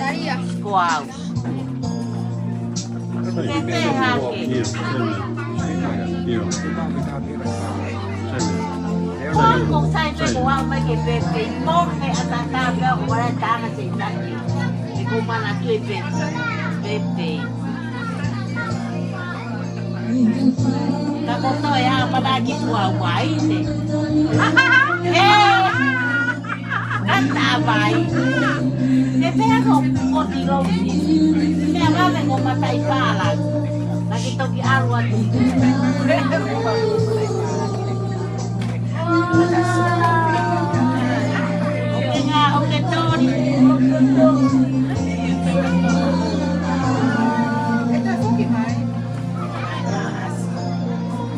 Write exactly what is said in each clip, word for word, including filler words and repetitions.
Ko au. Pepe hake. Ko au ko sai pe ko au mai ke pepe. Mo he ataka pe ko le tanga se taki. E ko mana ke pepe. Pepe. Ka ko toe a pala ki tua wai te. E. Ka ta vai. E pe ko ko ti lo. Me a vave ko matai pala. Na ki toki alu atu. Oke nga, oke tori.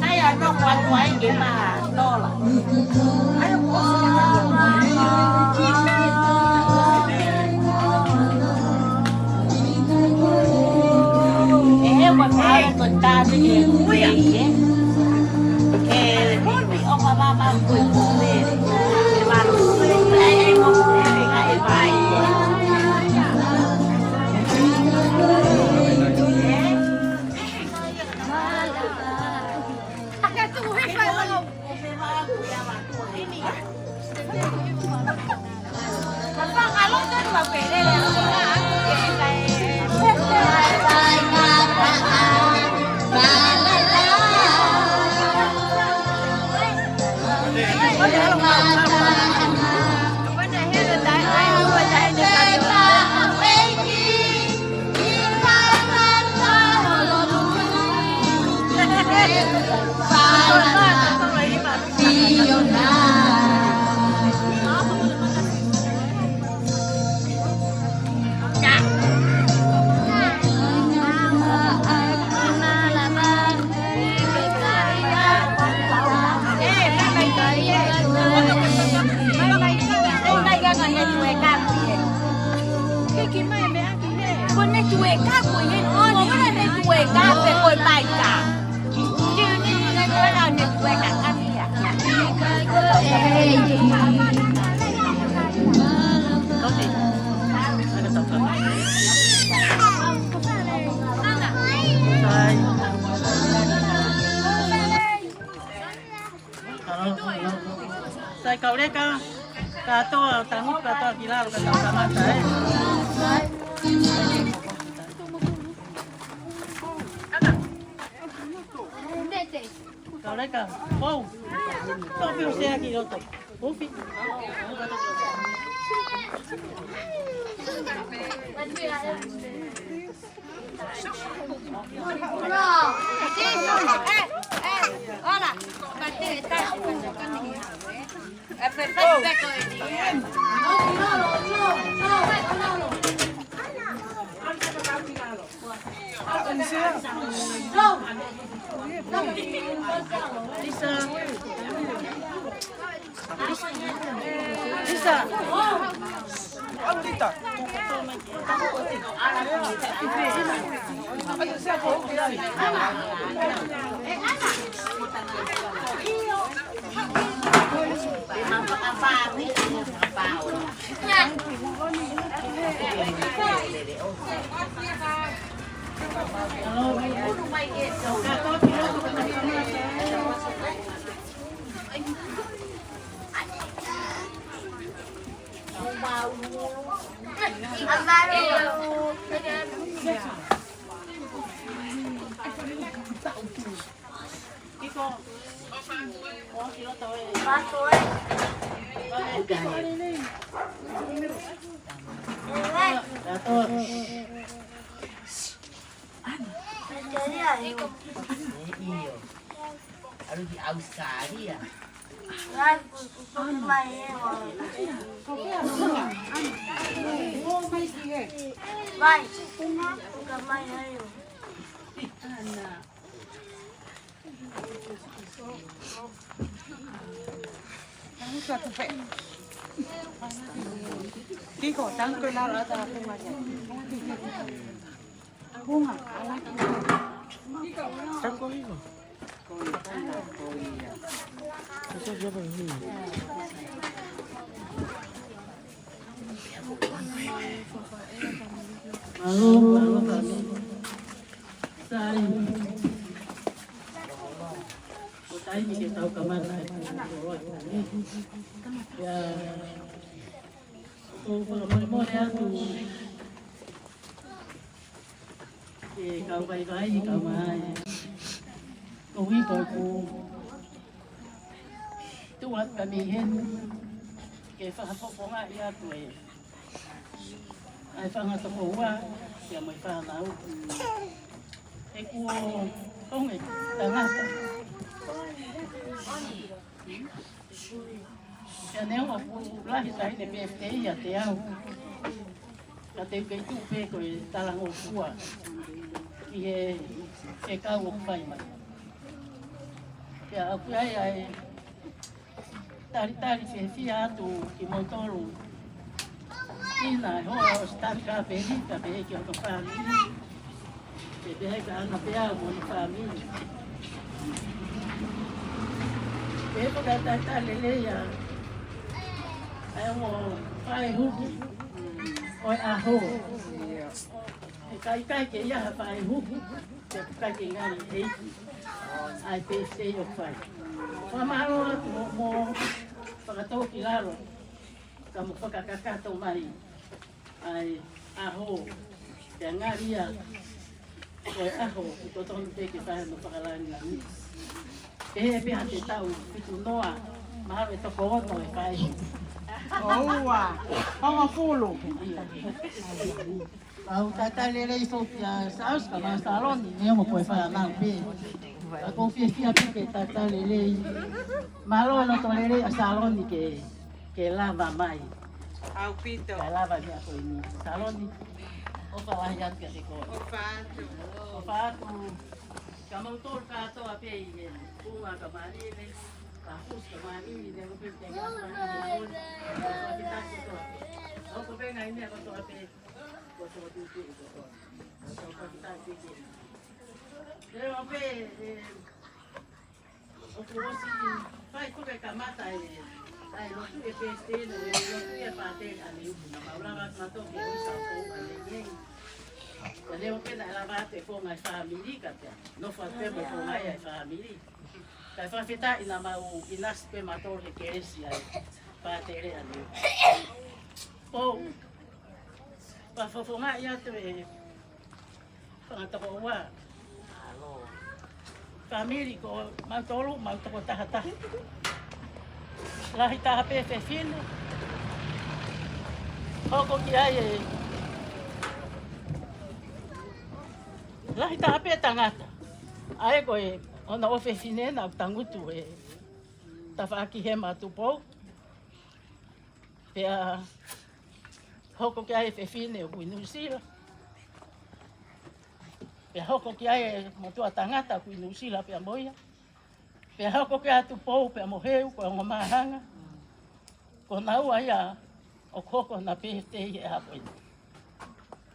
Sai a no kua kua i ke ma tola. E he ua kua ko tani e kui e. E koni o ka vava kui kui. E varo kui e mo kui e ka e vai. Ko ne tueka ko e, ko ne tueka pe ko e maika. Ko ne tueka ka kia. Sai kauleka, kātoa, tangutu kātoa ki lalo, ka tau kamata, ē. Kauleka, pou. Tō pio sea ki loto. Ufi. ʻIo. ʻAlu ki ʻAositelēlia. Vai, uka mai ai o. Kiko, tango la la ta. Bunga, ala. Tango hiva. Mālō, mālō, mālō. Sai. Ko e taimi ke tau kamata e kōloa ko eni. ʻIo, ʻoku ou fakamolemole atu ki he kau vaivai, kau mai. Ko e ʻuhi ko ʻeku tuʻu atu mei heni ke fakafofongaʻi atu e ʻa e fanga tokoua, pea mo e fānau. He kuo ʻoange tangata. Pea neongo ʻoku lahi taʻahine pē ʻiate au, ka te u kei tuʻu pē ko e talangofua ki he fekau ʻoku fai mai. Pea ʻoku ʻi ai ʻa e talitali fiefia atu kimoutolu. ʻIna e hoa ʻo Sitani Kapelika, pehē ki hono fāmili. Pea pehē ki Ana Peau mo hono fāmili. Pea ko e talitali lelei ʻa e ongo faʻē huki ʻo e ʻaho. ʻE ʻikai ke ʻi ai ha faʻē huki, pea ʻikai ke ngali ʻEiki ʻa e pēsei ʻoku fai. Fakamālō atu mo, mo fakatōkilalo, ka mo fakakakato mai ʻa e ʻaho, pea ngali ia ko e ʻaho ʻoku totonu pē ke fai hono fakalāngilangi. Pehē pē ha taʻu fitu noa, mahalo ʻe toko ono e fai. ʻOua, hongofulu. ʻIo. Kau talitali lelei foki ʻa Sausi ka mo Saloni, neongo ko e fānau pē. Ka ʻoku ou fiefia pē ke talitali lelei. Mālō e loto lelei ʻa Saloni ke, ke lava mai. ʻAupito. Ke lava mai ko eni. Saloni, ʻofa lahi atu kiate koe. ʻOfa atu. ʻOfa atu. Kia moutolu kātoa pē ʻi he Kuinga Kamalile, Kahusi Kamalile, ne upe te Kamalile. ʻOku pē ngaahi meʻa kotoa pē. Ko e tō tutu i kotoa. Ko e tō tutu i kotoa. Leo pē, ʻe, ʻoku ʻosi fai ko e kamata e, ʻa e lotu e pēsiteni, ʻa e lotu e pātele ʻa Leupu, naʻa mau lava atu mātou ke ʻosi ʻa Pou ʻa Lengei. Ka leo pē naʻe lava atu e konga e fāmili ka pea nofo atu pē mo e konga ia e fāmili. Kae fakafetaʻi naʻa mau ʻinasi pē mātou he kelesi ʻa e pātele ʻa Leupu. Pou, fakafofongaʻi atu e fanga tokoua. Fāmili ko mautolu, mau toko taha taha. Lahi taha pē fefine. Hoko ki ai e lahi taha pē tangata. ʻA ia ko e ʻono ʻofefine naʻa ku tangutu e tafaʻaki he mātuʻa Pou. Pea hoko ki ai e fefine ʻoku ʻi Nuʻusila. Pea hoko ki ai e motuʻa tangata ʻoku ʻi Nuʻusila pea mo ia. Pea hoko ki ai ʻa Tupou pea mo Heu ko e ongo māhanga. Ko naua ia ʻoku hoko hona pētei he ʻaho ko eni.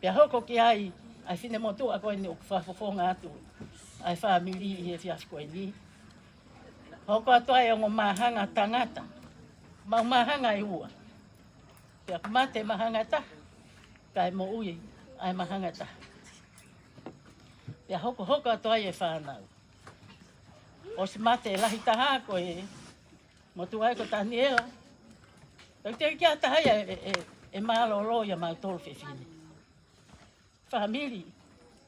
Pea hoko ki ai ʻa e finemotuʻa ko eni ʻoku fakafofonga atu ʻa e fāmili ʻi he efiafi ko eni. Hoko atu ai e ongo māhanga tangata. Mau māhanga ʻe ua. Pea kuo mate māhanga ʻe taha, kae moʻui ʻa e māhanga ʻe taha. Pea hokohoko atu ai e fānau. ʻOsi mate e lahi taha ko e motuʻa ko Taniela. Pea ʻikai ke ʻi ai ha taha ia ʻe, ʻe, ʻe mālōlō ia mautolu fefine. Fāmili,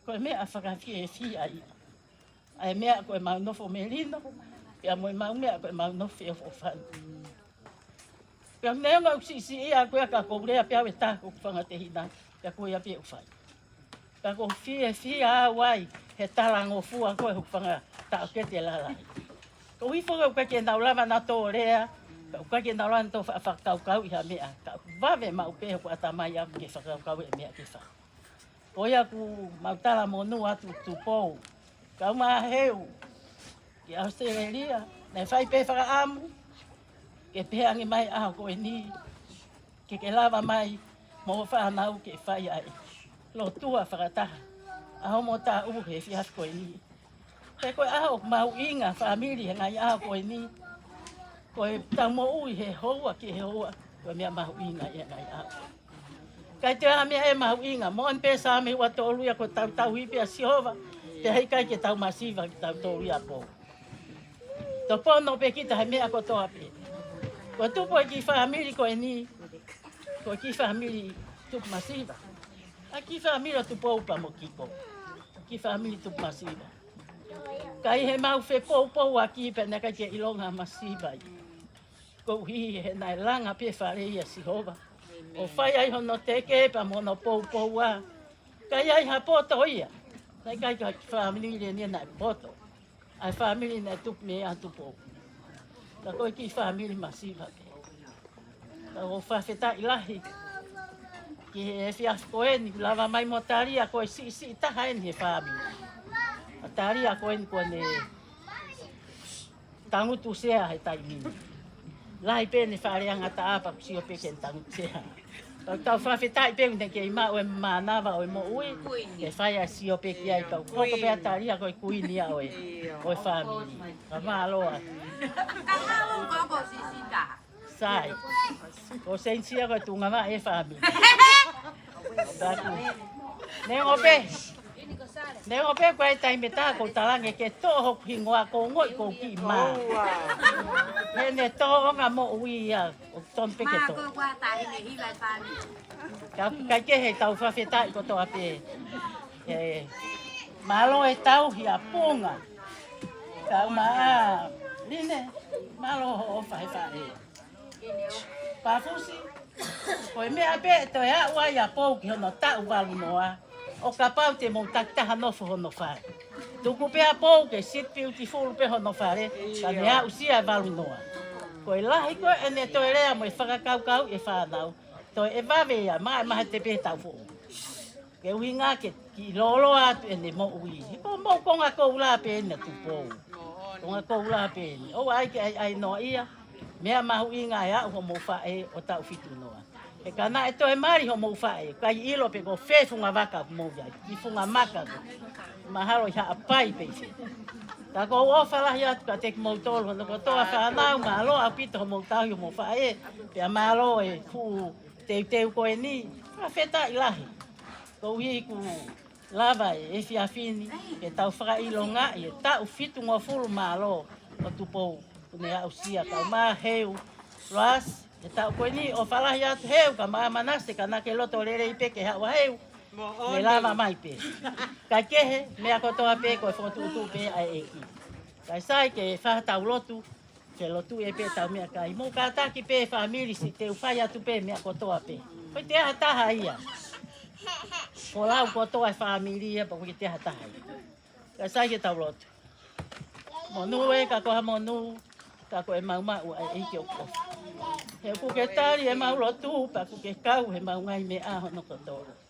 ko e meʻa fakafiefia ia. ʻA e meʻa ko ʻemau nofo melino, pea mo ʻemau meʻa ko ʻemau nofo feʻofoʻofani. Pea neongo ʻeku siʻisiʻi ʻaʻaku ia ka ʻoku ou lea pē au ʻe taha ko hoku fanga tehina, pea ko ia pē ʻoku fai. Pea ʻoku ou fiefia au ai he talangofua ko ē hoku fanga taʻokete lalahi. Koeʻuhi foki ʻoku ʻikai ke nau lava nautolu ʻo lea, ka ʻoku ʻikai ke nau lava nautolu ʻo fa-, fakakaukauʻi ha meʻa, ka ʻoku vave maʻu pē hoku ʻatamai au ke fakakaukauʻi e meʻa ke fai. Ko ia ʻoku mau talamonū atu Tupou, kau mo Heu, ki ʻAositelēlia, naʻe fai pē fakaʻamu, ke pehē ange mai ʻaho ko eni, ke ke lava mai mo e fānau ke fai ai. Lotua fakataha, ʻa hoʻomo taʻu he efiafi ko eni. He ko e ʻaho ʻoku mahuʻinga fāmili he ngaahi ʻaho ko eni. Ko ʻetau moʻui he houa ki he houa, ko e meʻa mahuʻinga ia he ngaahi ʻaho. ʻIkai toe ʻi ai ha meʻa ʻe mahuʻinga, moʻoni pē Saame ua tolu ia, ko e tautau ipi ʻa Sihova, pea heʻikai ke tau masiva kitautolu ia pō. Topono pē kita he meʻa kotoa pē. Ko e tupu e kiʻi fāmili ko eni, ko e kiʻi fāmili tupu masiva. ʻA e kiʻi fāmili ʻo Tupou pea mo Kiko. Kiʻi fāmili tupu masiva. Ka ʻi heʻemau fepoupouaki pea naʻe ʻikai ke ʻilonga ha masiva ia. Koeʻuhi he naʻe langa pē fale ia ʻa Sihova ʻo fai ai hono teke pea mo hono poupoua. Ka ʻi ai ha poto ia. Naʻe ʻikai ko e fāmili eni naʻe poto. ʻA e fāmili naʻe tupu mei ʻa Tupou. Ka ko e kiʻi fāmili masiva pē. Ka ʻoku ou fakafetaʻi lahi ki he efiafi ko eni, lava mai mo Talia, ko e siʻisiʻi taha eni he fāmili. ʻA Talia ko eni kuo ne tangutu sea he taimi ni. Lahi pē ʻene faleangataʻa pea kuo sio pē ke ne tangutu sea. Ka tau fakafetaʻi pē ʻoku ne kei maʻu e mānava ʻo e moʻui, ke fai ʻa e sio pē ki ai, ka ʻoku hoko pē ʻa Talia ko e kuini ia ʻo e, ʻo e fāmili. Ka mālō atu. Sai. Ko Sensia ko e tuʻunga maʻa e fāmili. Taku. Neongo pē. Neongo pē ko e taimi ʻe taha ʻoku ou talaange ke toʻo hoku hingoa, ʻoku ou ongoʻi ʻoku ou kiʻi mā. He ne toʻo ʻo ngā moʻui ia, ʻoku tonu pē ke toʻo. Ka, ka ʻikai ke he tau fakafetaʻi kotoa pē. He, mālō e tauhi ʻa Punga. Kau mā, Line, mālō hoʻo ʻofa he faʻē. Pafusi, ko e meʻa pē ʻe toe aʻu ai ʻa Pou ki hono taʻu valu noa, ʻo kapau te mou takitaha nofo hono fale. Tuku pē ʻa Pou ke Sit Beautiful pē hono fale, ka ne aʻusia e valu noa. Ko e lahi ko ē ʻene toe lea mo e fakakaukau e fānau, toe ʻe vave ia, maʻa e maha te pē tau foʻou. Ke ʻuhinga ke kiʻi lōloa atu ʻene moʻui. He ko mou konga koula pē eni ʻa Tupou. Konga koula pē eni. ʻOua ʻai ke ʻai, ʻai noa ia. Meʻa mahuʻinga ʻe aʻu homou faʻē ʻo taʻu fitu noa. He ka naʻe toe mali homou faʻē, ʻikai ʻilo pe ko fē funga vaka ʻoku mou ʻi ai. Kiʻi funga maka ko. Mahalo ʻi Haʻapai pē ʻi fē. Ka ʻoku ou ʻofa lahi atu kiate kimoutolu hono kotoa fānau, mālō ʻaupito homou tauhi homou faʻē. Pea mālō e fuʻu teuteu ko eni, fakafetaʻi lahi. Koeʻuhi kuo lava e efiafi ni ke tau fakaʻilongaʻi e taʻu fitungofulu mālō ʻo Tupou, kuo ne aʻusia, kau mā Heu Loasi, he taʻu ko eni. ʻOfa lahi atu Heu, kau mā Manase, ka naʻa ke loto lelei pē ke haʻu ʻa Heu. Moʻoni. Ne lava mai pē. Kae kehe, meʻa kotoa pē ko e fokotuʻutuʻu pē ʻa e ʻEiki. Kae sai ke fai ha tau lotu, ke lotu ē pē tau meʻakai. Mou kātaki pē fāmili, siʻi te u fai atu pē meʻa kotoa pē. Ko e te aha taha ia. Ko lau kotoa e fāmili ia, pea ko e te aha taha ia. Kae sai ke tau lotu. Monū ē, ka ko ha monū, ka ko e maumau ʻa e ʻEiki ʻoku ʻofa. He ʻoku ke tali ʻemau lotu, pea ʻoku ke kau heʻemau ngaahi meʻa hono kotoa.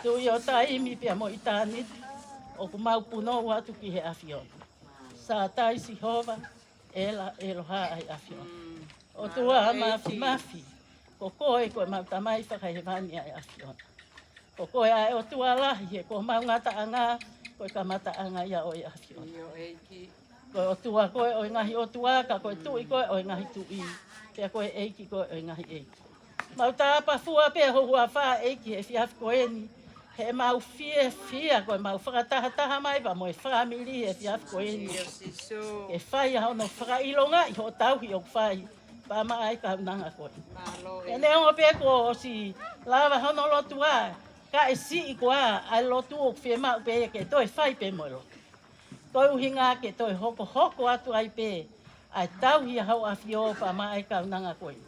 Tuʻi ʻo taimi pea mo ʻitāniti, ʻoku mau punou atu ki he ʻAfiona. Sātai Sihova, ʻEla ʻEloha ʻa e ʻAfiona. ʻOtua Māfimafi, ko koe ko ʻemau Tamai fakahēvani ʻa e ʻAfiona. Ko koe ʻa e ʻOtua lahi, he ko homau ngataʻanga, ko e kamataʻanga ia ʻo e ʻAfiona. Ko e ʻOtua koe ʻo e ngaahi ʻotua, ka ko e Tuʻi koe ʻo e ngaahi tuʻi, pea ko e ʻEiki koe ʻo e ngaahi ʻeiki. Mau tāpafua pē ho huafa ʻEiki he efiafi ko eni, heʻemau fiefia ko ʻemau fakatahataha mai pea mo e fāmili he efiafi ko eni. Ke fai ʻa hono fakaʻilongaʻi hoʻo tauhi ʻoku fai, pea maʻa e kaunanga ko ē. He neongo pē kuo ʻosi lava hono lotua, ka ʻe siʻi koā ʻa e lotu ʻoku fiemaʻu pē ke toe fai pē mo e lotu. Ko e ʻuhinga ke toe hokohoko atu ai pē ʻa e tauhi ʻa Hoʻo ʻAfio pea maʻa e kaunanga ko ē.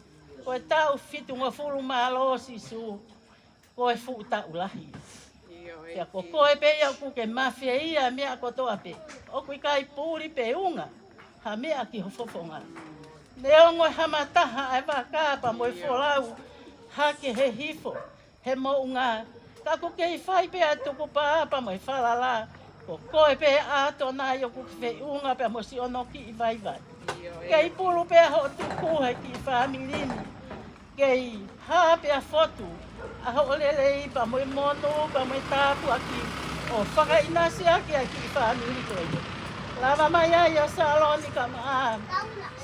Ko e taʻu fitungofulu mālō Sīsū, ko e fuʻu taʻu lahi. Pea ko koe pē ia ʻoku ke mafeia meʻa kotoa pē. ʻOku ʻikai puli pe unga ha meʻa ki ho fofonga. Neongo e hamataha ʻa e vaka pea mo e folau hake he hifo, he moʻunga. Ka ʻoku kei fai pē ʻa e tukupā pea mo e falala. Ko koe pē ʻAtonai ʻoku ke feʻunga pea mo siʻono kiʻi vaivai. Kei pulu pē ʻa hoʻo tuku he kiʻi fāmili ni. Kei hā pē ʻa e fotu ʻa hoʻo lelei pea mo e monū pea mo e tāpuaki ʻo fakaʻinasi ʻaki ʻa e kiʻi fāmili ko ē. Lava mai ai ʻa Saloni ka maʻa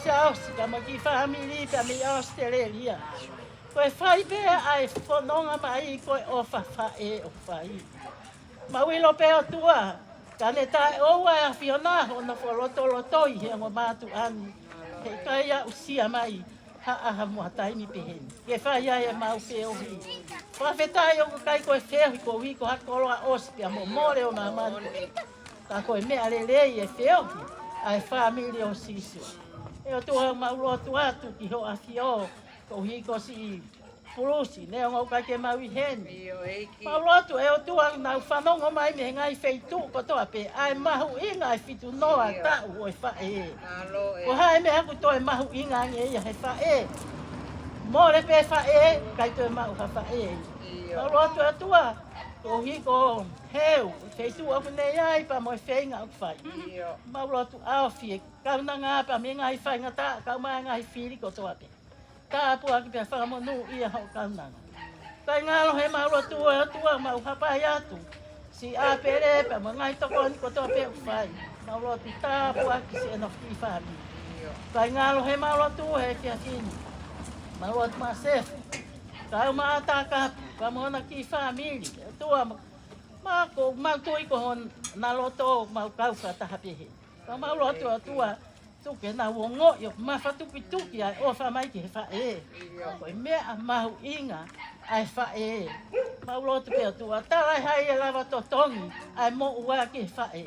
Siaosi ka mo e kiʻi fāmili pea mei ʻAositelēlia. Ko e fai pē ʻa e fononga mai ko e ʻofa faʻē ʻoku fai. Mau ʻilo pē ʻOtua, ka ne taʻeʻoua ʻa e ʻAfiona hono fakalotolotoi he ongo mātuʻa ni, heʻikai aʻusia mai ha ʻaho mo ha taimi pehē ni ke fai ai ʻemau feohi. Fakafetaʻi ʻoku ʻikai ko e feohi koeʻuhi ko ha koloa ʻosi pea mo mole ʻo māmani, ka ko e meʻa lelei e feohi ʻa e fāmili ʻo Sīsū. ʻE ʻOtua, mau lotu atu ki Hoʻo ʻAfio, koeʻuhi ko siʻi Pulusi, neongo ʻoku ʻikai ke mau ʻi heni. ʻIo, ʻEiki. Mau lotu ʻe ʻOtua, nau fanongo mai mei he ngaahi feituʻu kotoa pē, ʻa e mahuʻinga ʻa e fitu noa taʻu ʻo e faʻē. Mālō ē. Ko e hā e meʻa ʻoku toe mahuʻinga ange ia he faʻē? Mole pē faʻē, ʻikai toe maʻu ha faʻē. ʻIo. Mau lotu ʻe ʻOtua, koeʻuhi ko Heu, feituʻu ʻoku ne ʻi ai pea mo e feinga ʻoku fai. ʻIo. Mau lotu ʻaofi e kaunanga pea mei he ngaahi faingataʻa, kau mai e ngaahi fili kotoa pē. Tāpuaki pea fakamonūʻia hoʻo kaunanga. Kae ngalo he mau lotu ʻe ʻOtua, mau hapai atu siʻi ʻApele pea mo e ngaahi tokoni kotoa pē ʻoku fai. Mau lotu tāpuaki siʻi ʻEnoki fāmili. Kae ngalo he mau lotu he efiafi ni, mau lotu maʻa Sefu, kau mai ʻa Takapu pea mo hona kiʻi fāmili. ʻOtua, ma, ma ko mau tui ko hona loto mau kau fakataha pē he. Ka mau lotu ʻe ʻOtua, tuku ke nau ongoʻi ʻoku mafatukituki ʻa e ʻofa mai ki he faʻē. Ko e meʻa mahuʻinga ʻa e faʻē. Mau lotu pē ʻOtua, talaʻehai e lava totongi ʻa e moʻua ki he faʻē.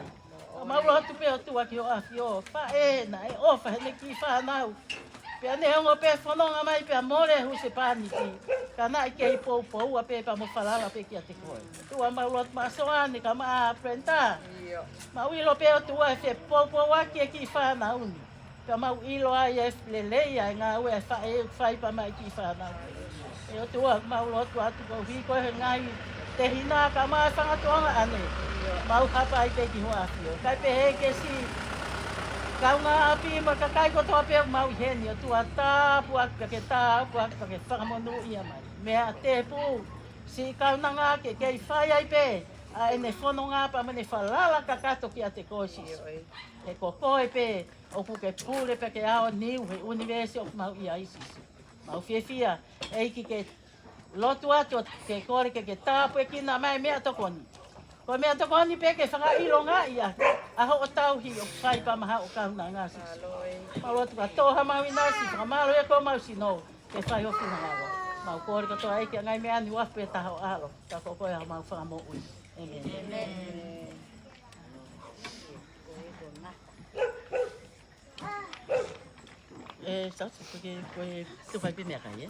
Mau lotu pē ʻOtua ki Hoʻo ʻAfio, faʻē naʻe ʻofa heʻene kiʻi fānau. Pea neongo pē fononga mai pea mole husepāniti, ka naʻe kei poupoua pē pea mo falala pē kiate koe. ʻOtua, mau lotu maʻa Soane kau mai ʻa Brenda. ʻIo. Mau ʻilo pē ʻOtua ʻe fepoupouaki e kiʻi fānau ni. Pea mau ʻilo ai e lelei ʻa e ngāue ʻa e faʻē ʻoku fai pea maʻa e kiʻi fānau. ʻE ʻOtua, mau lotu atu koeʻuhi ko e ngaahi tehina kau mai e fanga tuongaʻane. Mau hapai pē ki Hoʻo ʻAfio. Kae pehē ki he siʻi kaungāʻapi mo e kakai kotoa pē ʻoku mau ʻi heni, ʻOtua, tāpuaki pea ke tāpuaki pea ke fakamonūʻia mai. Meʻa tēpū siʻi kaunanga ke kei fai ai pē ʻa ʻene fononga pea mo ʻene falala kakato kiate koe Sīsū. He ko koe pē ʻoku ke pule pea ke aoniu he ʻunivēsi ʻoku mau ʻi ai Sīsū. Mau fiefia, ʻEiki, ke lotu atu ke kole ke ke tāpuekina mai e meʻatokoni. Ko e meʻatokoni pē ke fakaʻilongaʻi ʻa hoʻo tauhi ʻoku fai pea maʻa hoʻo kaunanga Sīsū. Mau lotu ka tō ha mau ʻinasi, fakamālō ia ko mau sino, ke fai ho finangalo. Mau kole kotoa ʻEiki ʻa e ngaahi meʻa ni ʻi he huafa pē taha ʻo ho ʻAlo, ka ko koe ʻa homau Fakamoʻui. ʻEmeni. ʻEmeni. ʻE, Sausi, ko e, ko e, tuku ai pē meʻakai, ē?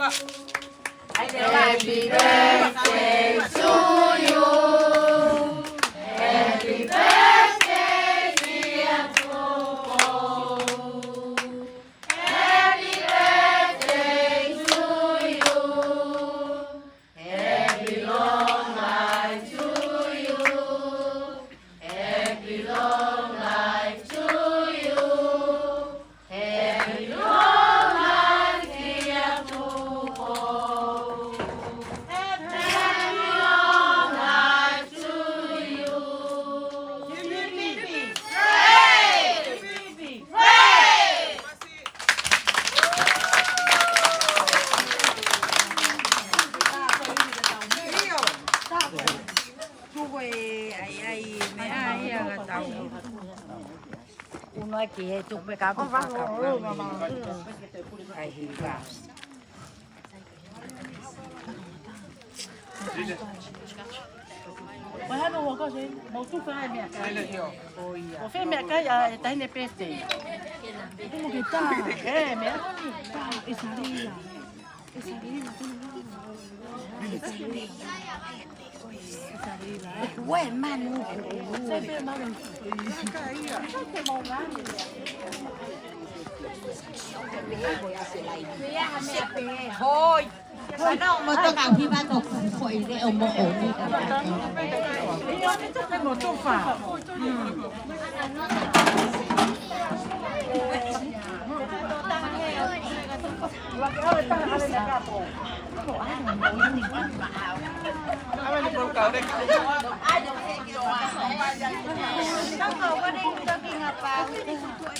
Happy birthday to you. Happy birthday, dear Tupou. Happy birthday to you. Happy long life to you. Happy long life to you. Happy long life, dear Tupou. Happy long life to you. Hooray! Hooray! Tuku e, ai, ai, meʻa ia ka tau. Uno aki he tuku pē ka ko faka. Ai, hiva. Ko hano ua ko se, mau tufa ai meʻakai. ʻO fē meʻakai ʻa e taʻahine pētē. Tuku ke tā. Ē, meʻa. Tā, e sarila. E sarila, tuna. E sarila. Ue manu. Hoi. Sana o moto ka hiva to ko i le o mo o ni. Io, ito ke moto fa.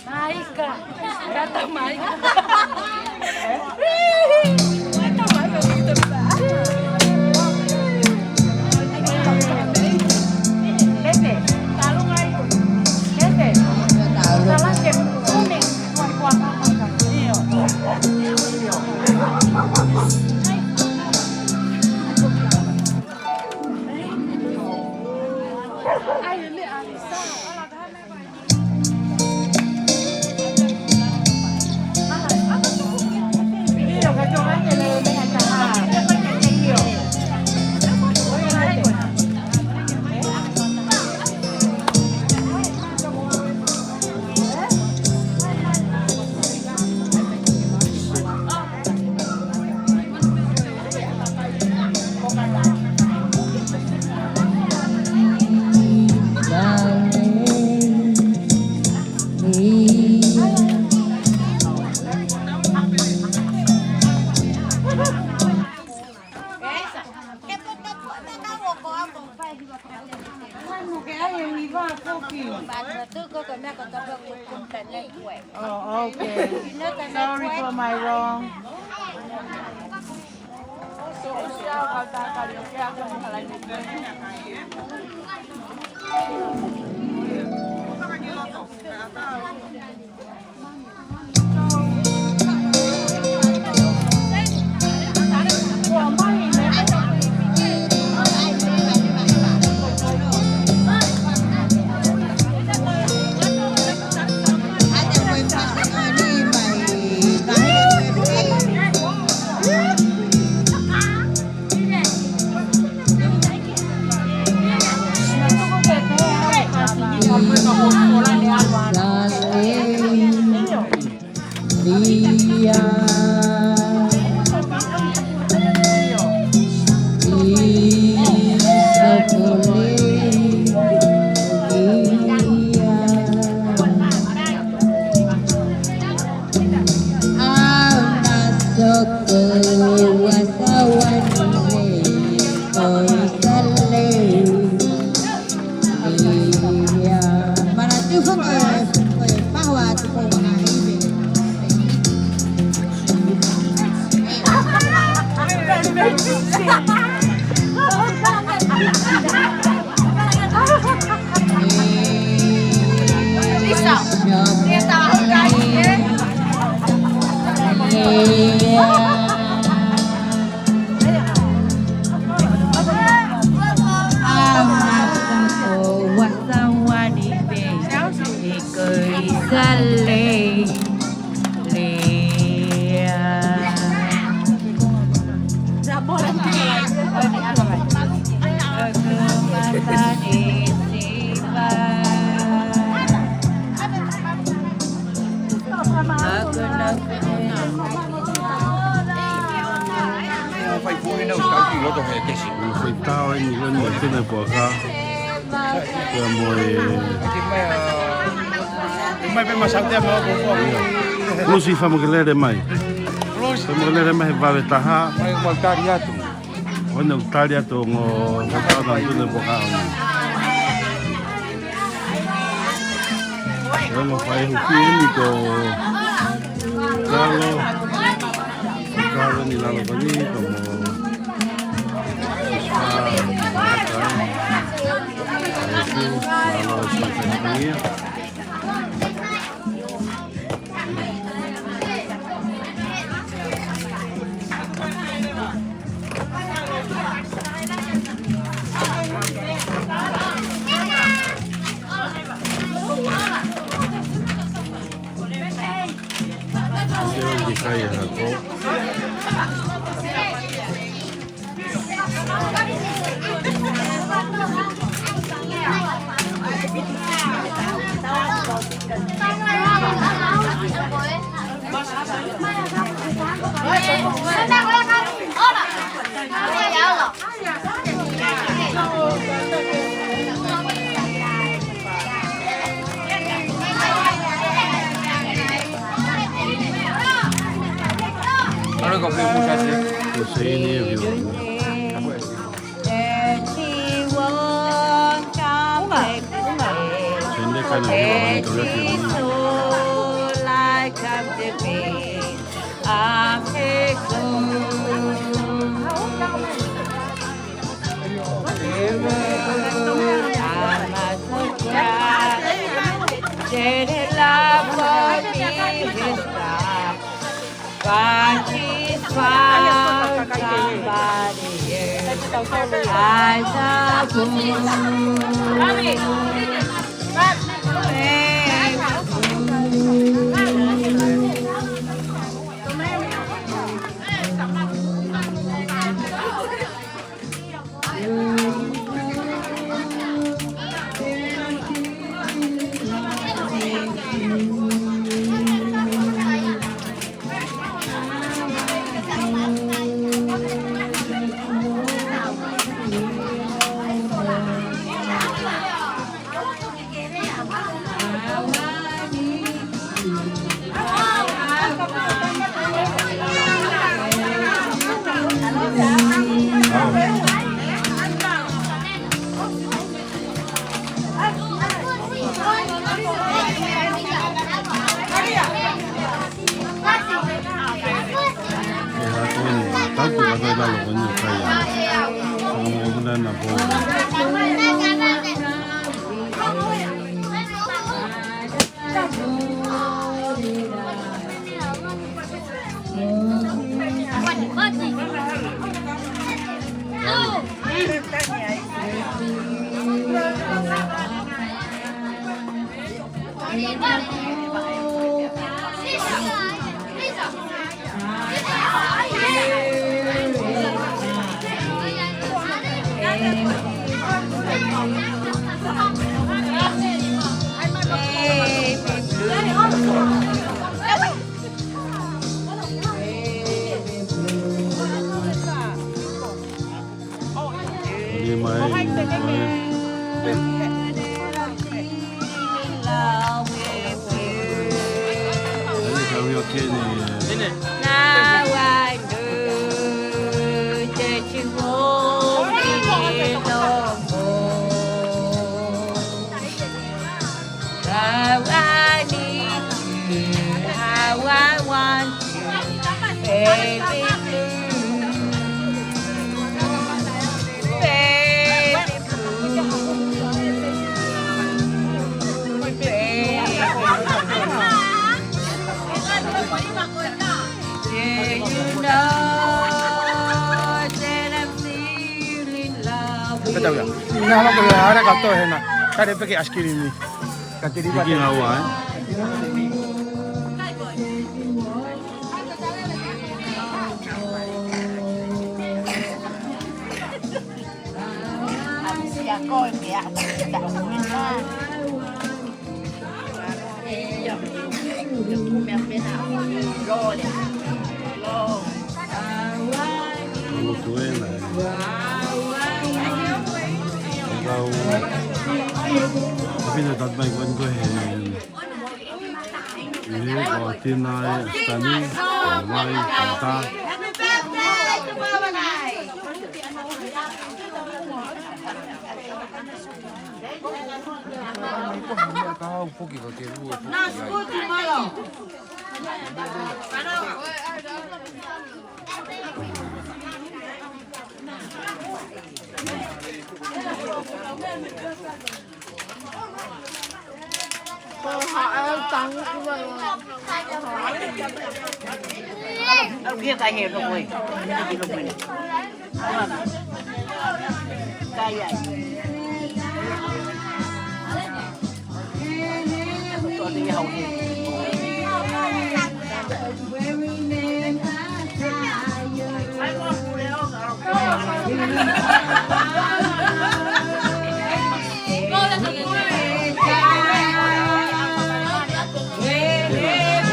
Maika, kata maika. Kata maika, kita bisa. Kete, talu ngai. Kete, talu. Salah ke kuning. Oh, okay. Sorry for my wrong. Ko e kesi. Ko e tau eni ko eni, Tune Puaka. Pea mo e. Mai pē ma sautea mo ko. Lusi Famakelele mai. Lusi. Famakelele mai he vave taha. Mai ʻoku mau tali atu. ʻOku mau tali atu ʻo ngaahi tau ʻa Tune Puaka. Ua mo fai huki eni ko Kalo. Kalo ni lalo koni ko mo. Peta uya. Nā, hana ko e ara ka tō hena. Kare peke askirimi. Ka te riva. Hiki ngā ua, ē? Lotu ena. Lau, ʻo fina tatu mai kuan ko he. Ni ko Tina e Stani, mai, ta.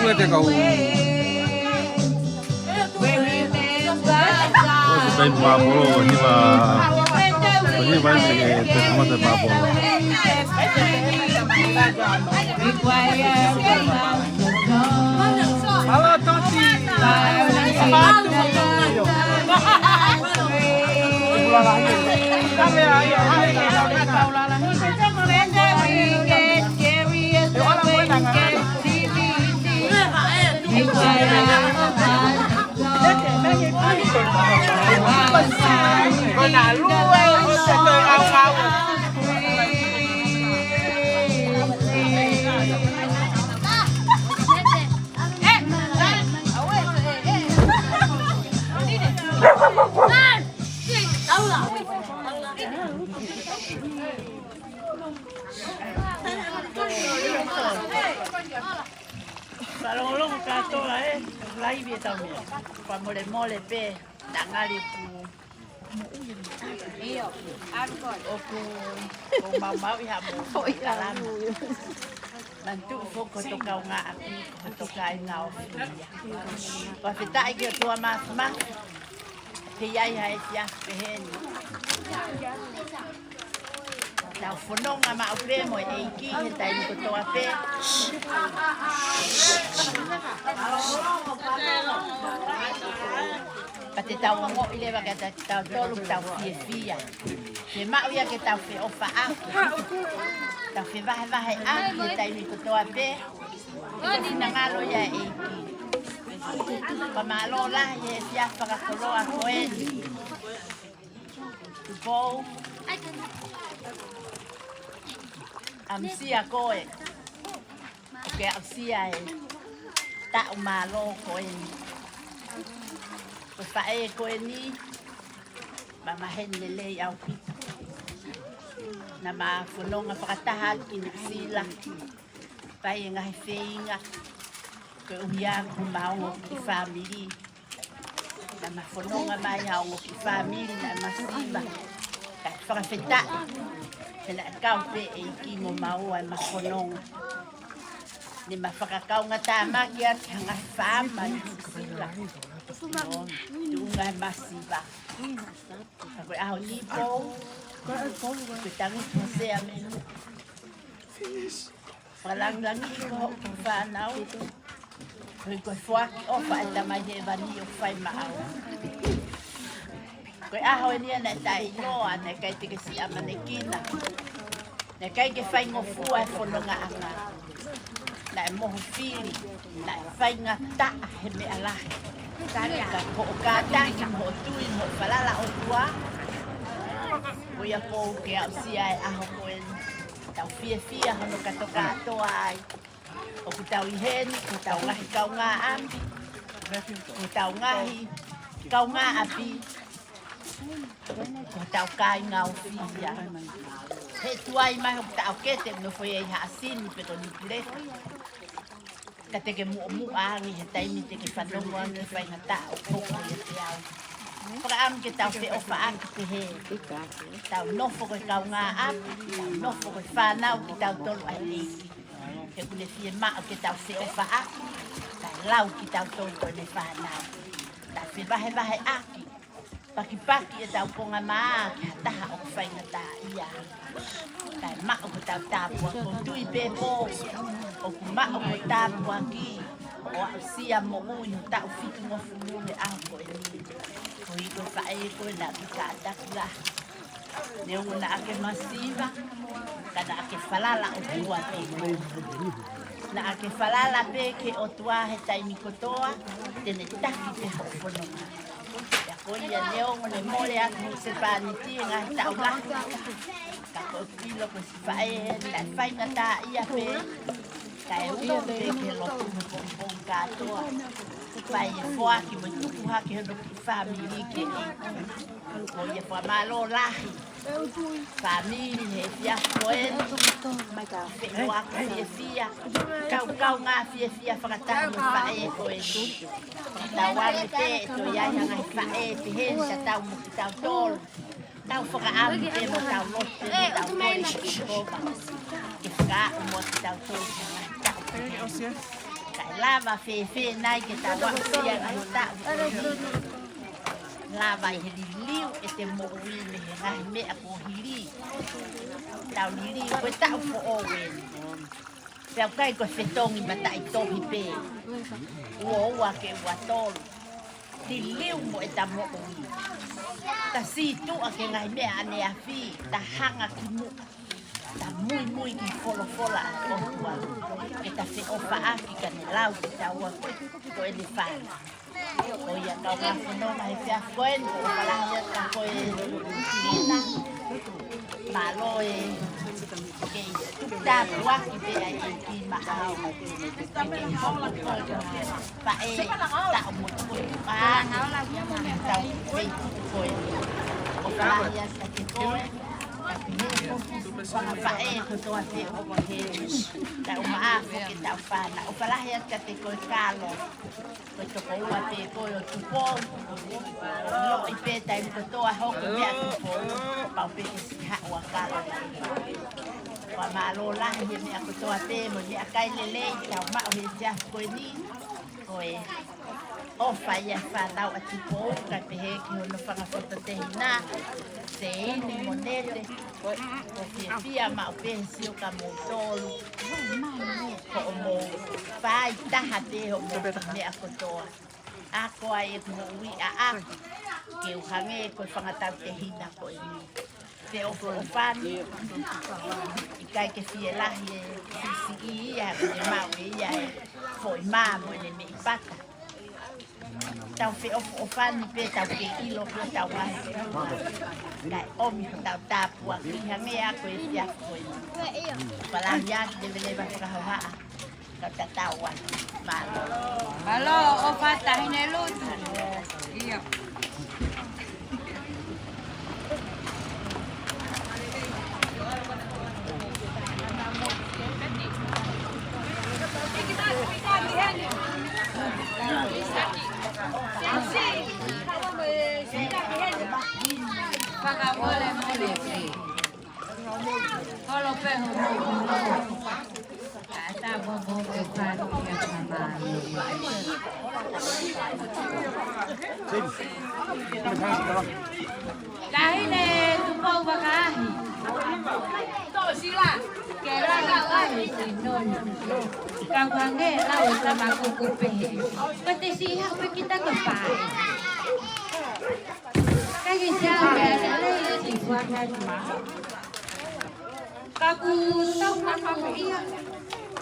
Ua te kau. Ko se taimi māpolo, ko hiva, ko hiva e te, te kamata māpolo. Hello, Toti. Fakalongolongo kātoa e laivi e tau meʻa. Fakamolemole pē, naʻa ngali ku. ʻIo, ʻalu koe. ʻOku, ʻoku maumauʻi ha mo. Foʻi kalama. Manatuʻi foki ko hoto kaungāʻapi, ko hoto kāinga ʻofeina. Fakafetaʻi ki he ʻOtua Māfimafi. Pea ʻi ai ha efiafi pehē ni. Tau fononga maʻu pē mo e ʻEiki he taimi kotoa pē. Ka te tau ongoʻi leva ke ta-, tau tolu, tau fiefia. Ke maʻu ia ke tau feʻofaʻaki. Tau fevahevaheʻaki he taimi kotoa pē. Ko e finangalo ia e ʻEiki. Ka mālō lahi he efiafi fakakoloa ko eni. Tupou. ʻAmusia koe. ʻOku ke aʻusia e taʻu mālō ko eni. Ko e faʻē ko eni, ma maheni lelei ʻaupito. Naʻa ma fononga fakataha atu ki Nuʻu Sila. Fai e ngaahi feinga, koeʻuhi ko homau ongo kiʻi fāmili. Naʻa ma fononga mai ha ongo kiʻi fāmili naʻa ma siva. Kae fakafetaʻi, he naʻe kau pē e ʻEiki mo maua ʻema fononga. Ne ma fakakaungatāmaki atu ha ngaahi faama ʻi Nuʻu Sila. Tuʻunga heʻema siva. Ka ko e ʻaho ni Pou, ko e tangi ko Sea Menu. Fakalangilangiʻi ko hoku fānau. Ko e, ko e foaki ʻofa e Tamai Hēvani ʻoku fai maʻau. Ko e ʻaho eni naʻe taʻeʻiloa, naʻe ʻikai te ke siʻi ʻamanekina. Naʻe ʻikai ke faingofua e fonongaʻanga. Naʻe moho fili, naʻe faingataʻa he meʻa lahi. Ka ko hoʻo kātaki, mo hoʻo tui, mo hoʻo falala ʻOtua. Ko ia Pou ke aʻusia e ʻaho ko eni. Tau fiefia hono kātokātoa ai. ʻOku tau ʻi heni, ko hotau ngaahi kaungāʻapi, ko hotau ngaahi kaungāʻapi, ko hotau kāinga ʻofeina. He tuai mai hoku taʻokete, nofo ia ʻi Haʻasini pe ko Nikuleka. Ka te ke muʻomuʻa ange he taimi te ke fanongo ange faingataʻa ʻoku hoko ʻiate au. Fakaʻamu ke tau feʻofaʻaki pehē. Tau nofo ko e kaungāʻapi, tau nofo ko e fānau kitautolu ʻa e ʻEiki. He ʻoku ne fiemaʻu ke tau feʻofaʻaki, kae lau kitautolu ko ʻene fānau. Tau fevahevaheʻaki, Pakipaki ʻetau konga mā ki ha taha ʻoku faingataʻaʻia. Kae maʻu hotau tāpuaki, ʻoku ou tui pē pē ʻoku maʻu ho tāpuaki ʻo aʻusia moʻui ho taʻu fitungofulu he ʻaho ko eni. Koeʻuhi ko e faʻē ko ē naʻa ke kātaki lahi. Neongo naʻa ke masiva, ka naʻa ke falala ʻOtua pē. Naʻa ke falala pē ki he ʻOtua he taimi kotoa, te ne taki pē hoʻo fononga. Pea ko ia neongo ne mole atu husepāniti he ngaahi taʻu lahi, ka ko e pilo ko e siʻi faʻē, kae faingataʻaʻia pē, kae ʻoua pē ke lotu he pongipongi kātoa. Fai e foaki mo e tuku hake hono kiʻi fāmili ke ʻi. Ko ia fakamālō lahi. Fāmili he efiafi ko eni. Feʻofaʻaki fiefia. Kaukaungā fiefia fakataha mo e faʻē ko eni. Tau ame pē ʻe toe ʻi ai ha ngaahi faʻē pehē ni ka tau mo kitautolu. Tau fakaʻamu pē mo tau lotu pē mo tau kole ki Sihova ke fakaaʻu mo kitautolu ki ha ngaahi taʻu pehē ni. Kae lava fēfē nai ke tau aʻusia e ngaahi taʻu pehē ni. Lava ʻi he liliu ʻete moʻui mei he ngaahi meʻa kuo hili. Tau liliu ko e taʻu foʻou eni. Pea ʻoku ʻikai ko e fetongi mataʻitohi pē. Ua ua ke ua tolu. Liliu mo ʻeta moʻui. Ta sītuʻa ki he ngaahi meʻa ʻaneafi, ta hanga ki muʻa. Ta muimui ki he folofola ʻa e ʻOtua. Ke ta feʻofaʻaki ka ne lau kitaua ko ʻene fānau. Ko ia kau ngā fononga he efiafi ko eni, ʻofa lahi atu kia koe Tina. Mālō e kei tuku tāpuaki pē ʻa e ʻEiki maʻau. Ke ke hoko ko e faʻē taʻu mo e tuʻa. Tau kei tuku ko eni. ʻOfa lahi atu kia koe. Ka pehē foki ki he faʻē kotoa pē ʻoku pehē. Tau maʻa foki ʻetau fānau. ʻOfa lahi atu kia koe Kalo. Ko e tokoua pē koe ʻo Tupou. Loʻi pē taimi kotoa hoko meʻa Tupou. Pau pē ke siʻi haʻu ʻa Kalo. Fakamālō lahi he meʻa kotoa pē mo e meʻakai lelei tau maʻu he efiafi ko eni. Ko e ʻofa ia ʻa e fānau ʻa Tupou, kae pehē ki hono fanga fototehina, Seini mo Nete, ʻoku ou fiefia maʻu pē he sio kia moutolu. Ko hoʻomou fai taha pē hoʻomou meʻa kotoa. Ako ai ʻeku moʻui ʻaʻaku, ke u hangē ko e fanga tautehina ko eni. Feʻofoʻofani, ʻikai ke fielahi e siʻisiʻi ia, ke ne maʻu ʻe ia e foʻi mā mo ʻene meʻi pata. Tau feʻofoʻofani pē, tau kei ʻilo pē ʻetau ngaahi feʻunga. Kae ʻomi hotau tāpuaki hangē ko e efiafi ko eni. Palahi atu, leveleva fakahohaʻa. Ka tatau ai. Mālō. Mālō, ʻofa Taʻahine Lutu. ʻIo. Fakamolemole pē. Holo pē ho mo. Ka ta mo mo ke fani ia ka mali. Taʻahine Tupou Vakaʻahi. Ke la ka ai te noni. Ka wange la o ta ma ko ko pehē. Ka te siʻi haʻu pē kita ke pae. Ka ke siʻi haʻu pē kita ke pae. Ka ku tau ka ka ia.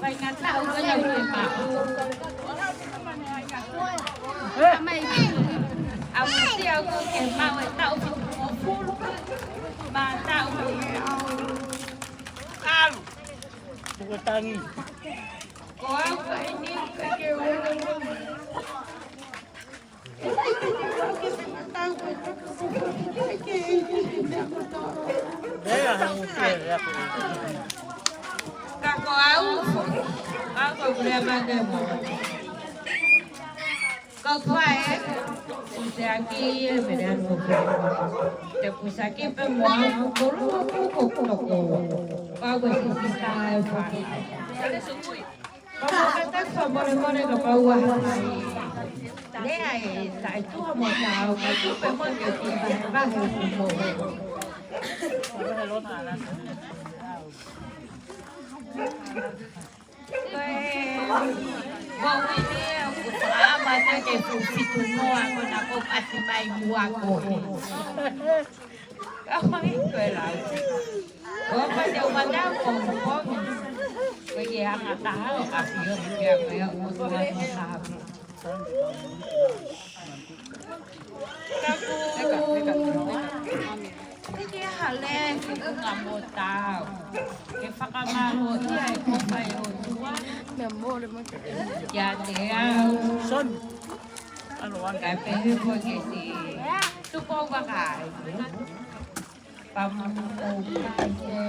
Faingataʻa ʻoku ʻikai ke maʻu. ʻA musia ʻoku ke maʻu e taʻu fitungofulu. Ma taʻu. Kalu. Tuku tangi. Ko au ka ini ke ulu. Ka ko au, au ko kulea mane mo. Ka fai, ʻusiaki e mene anu ko. Te kusaki pē mo au ko lua ko ko toko. Ka ko sisita e fai. Ka ka ka ka molemole ka paua. Lea e taʻetuha mo tau, ka tupe mo ke ki vahevahe ki mo. Ko e, ua uini e, ʻoku faʻa mata ke fufitu noa ko na ko pasi mai mua ko e. Ka mai ko e lau. Ko pasi au mata ko ko. Ko e hanga taha o ka pio ke a ko e au ko e au ko e au. Ka ko. Ke ke hale ke kunga mo tau. Ke fakamālō ia e ko fai o tua. Kia te au. Son. Ano wan. Ka pehe ko ke si. Tuko vakai. Pamu o kai ke.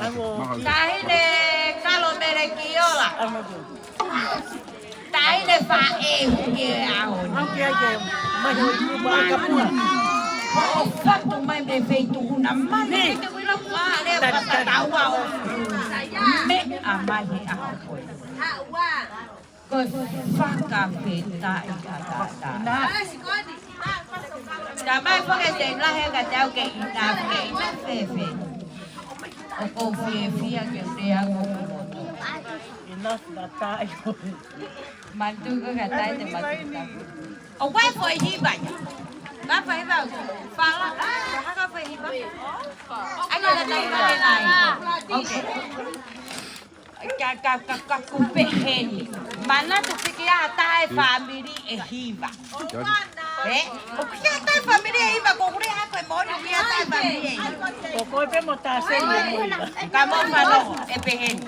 Pamu. Taʻahine Kalo Melekiola. Taʻahine Faʻehu ke ao. Hoʻo fatu mai mei feituʻu na mane ke ke uila kua le patataua o. Meʻa mai he ʻaho ko ē. Ko e fakafetaʻi ʻataʻatā. Tamai foke te lahe ka te au ke ina ke ina fefe. ʻOku ou fiefia ke te au. Ina fakatai. Mantu ko ka tai te matuta. ʻO koe foʻi hiva ia. Ka foʻi hiva. Fala. Ah, haka foʻi hiva. Ai, ka tai mai nai. Okay. Ka, ka, ka, ka kupe heni. Manatu piki a tae fāmili ʻe hiva. Eh? ʻOku ʻi ai tae fāmili ʻe hiva, ko kure ako e moni, ʻoku ʻi ai tae fāmili ʻe hiva. Ko koe pē mo tā seni mo hiva. Ka mo fano, ʻe peheni.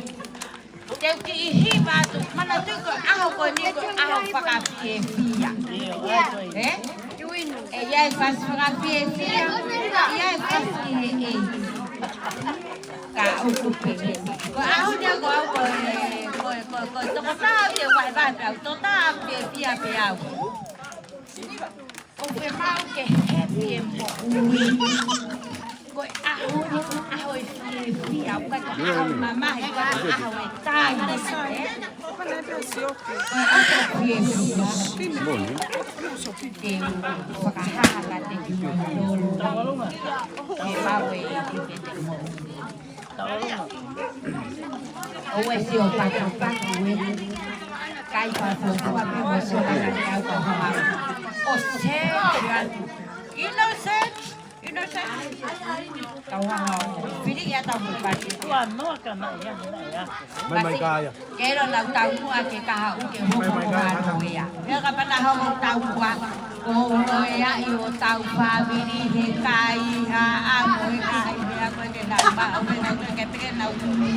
Te u kiʻi hiva atu, manatu ko e ʻaho ko eni ko e ʻaho fakafiefia. Eh? ʻE ʻi ai fasi fakafiefia, ʻe ʻi ai fasi ki he ʻEiki. Ka ʻoku pehē. Ko e ʻaho ni ko au ko e, ko e, ko e, ko e tokotaha te vahevahe pē au, tokotaha fiefia pē au. ʻOku ke maʻu ke happy e moʻui. Ko e ʻaho ni ko e ʻaho e fiefia, ʻoku ʻikai ko e ʻaho mamahi, ko e ʻaho e tangi. Ko e ʻaho e fiefia. Te u fakahā kiate kimoutolu. Ke maʻu e ʻEiki ke te moʻui. ʻOua ʻe sio pakapaku ē. Kai pakapaku pē mo sio pakapaku ka hanga. ʻO se, innocent, innocent. Ka hanga ʻo fili ia tau mupati. Ua noa ka na ia, na ia. Mai, mai, ka ia. Ke ʻilo nau tau muʻa ke kahaʻu ke hoko mai, mai, ko ka ia. He ka pana hoko tau muʻa. Ko ulo e ai o tau fāmili he kai ha amo e kai he ako ke nau ma o ke nau ke peke nau kumi.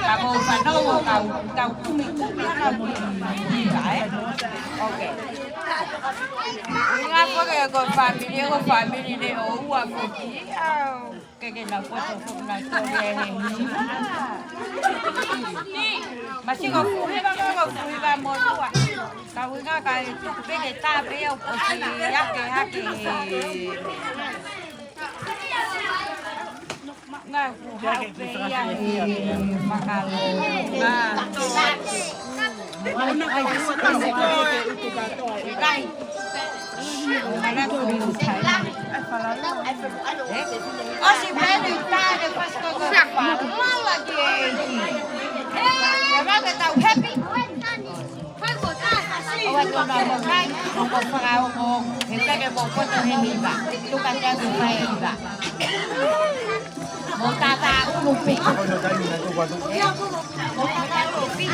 Ka ko fano o kau, kau kumi kumi ana mo ia, eh? Okay. Ngā ko ke ko fāmili, ko fāmili ne o ua ko ki au. Ke ke na poto ko na ko le he ni. Masi ko fuhi ba ko fuhi ba mo tua. Ka uinga ka e tuku pe ke ta pe au ko si ake ake. Nga ku hau pe ia he makalo. Nga. Ai, ai, ai, ai, ai, ai. ʻOsi pē ʻene uta ʻene pasiko ko e fāmili ki ʻEiki. Ia ma ke tau happy. ʻOua tona mo kai, ʻo ko fakaongo, he peke mo poto he hiva. Tuka te atu fai hiva. Mo tata unu pe. Mo tata unu pe.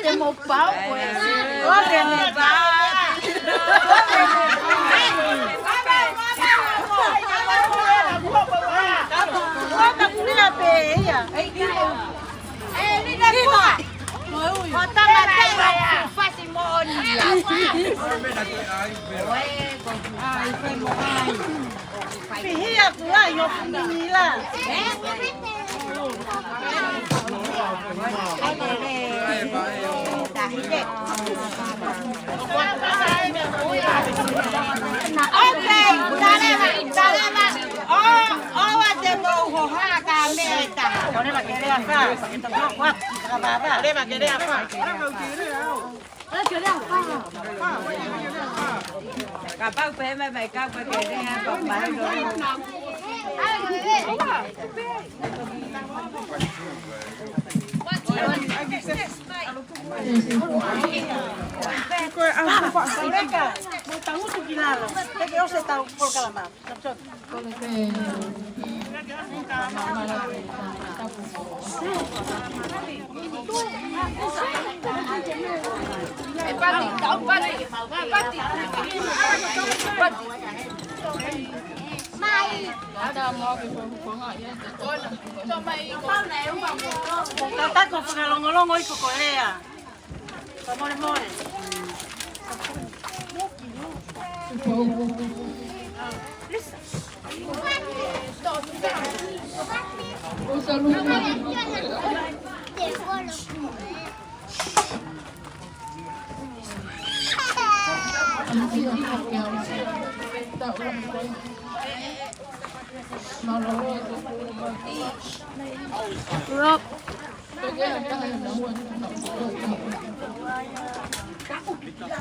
Te mo pau, koe. Ko te mo pau. Ko ta kulia pē ia. Ko ta ma te fasi mo ni. Ai, fai mo ai. Pihia kula yo kumini la. Okay, talema, talema. O, o, wa te mo ho ha ka me ta. Talema ke lea fa, ke ta mo wa, ka ba ba. Talema ke lea fa. Kapau pē mai mai kau pē ke ne a ko mai lo. Ko e a ko fa. Leka, mo tangutu ki lalo. Te ke ʻosi tau polokalama. Tatako fakalongolongo ʻi ko Kolea. Fakamolemole. Rob. Mālō.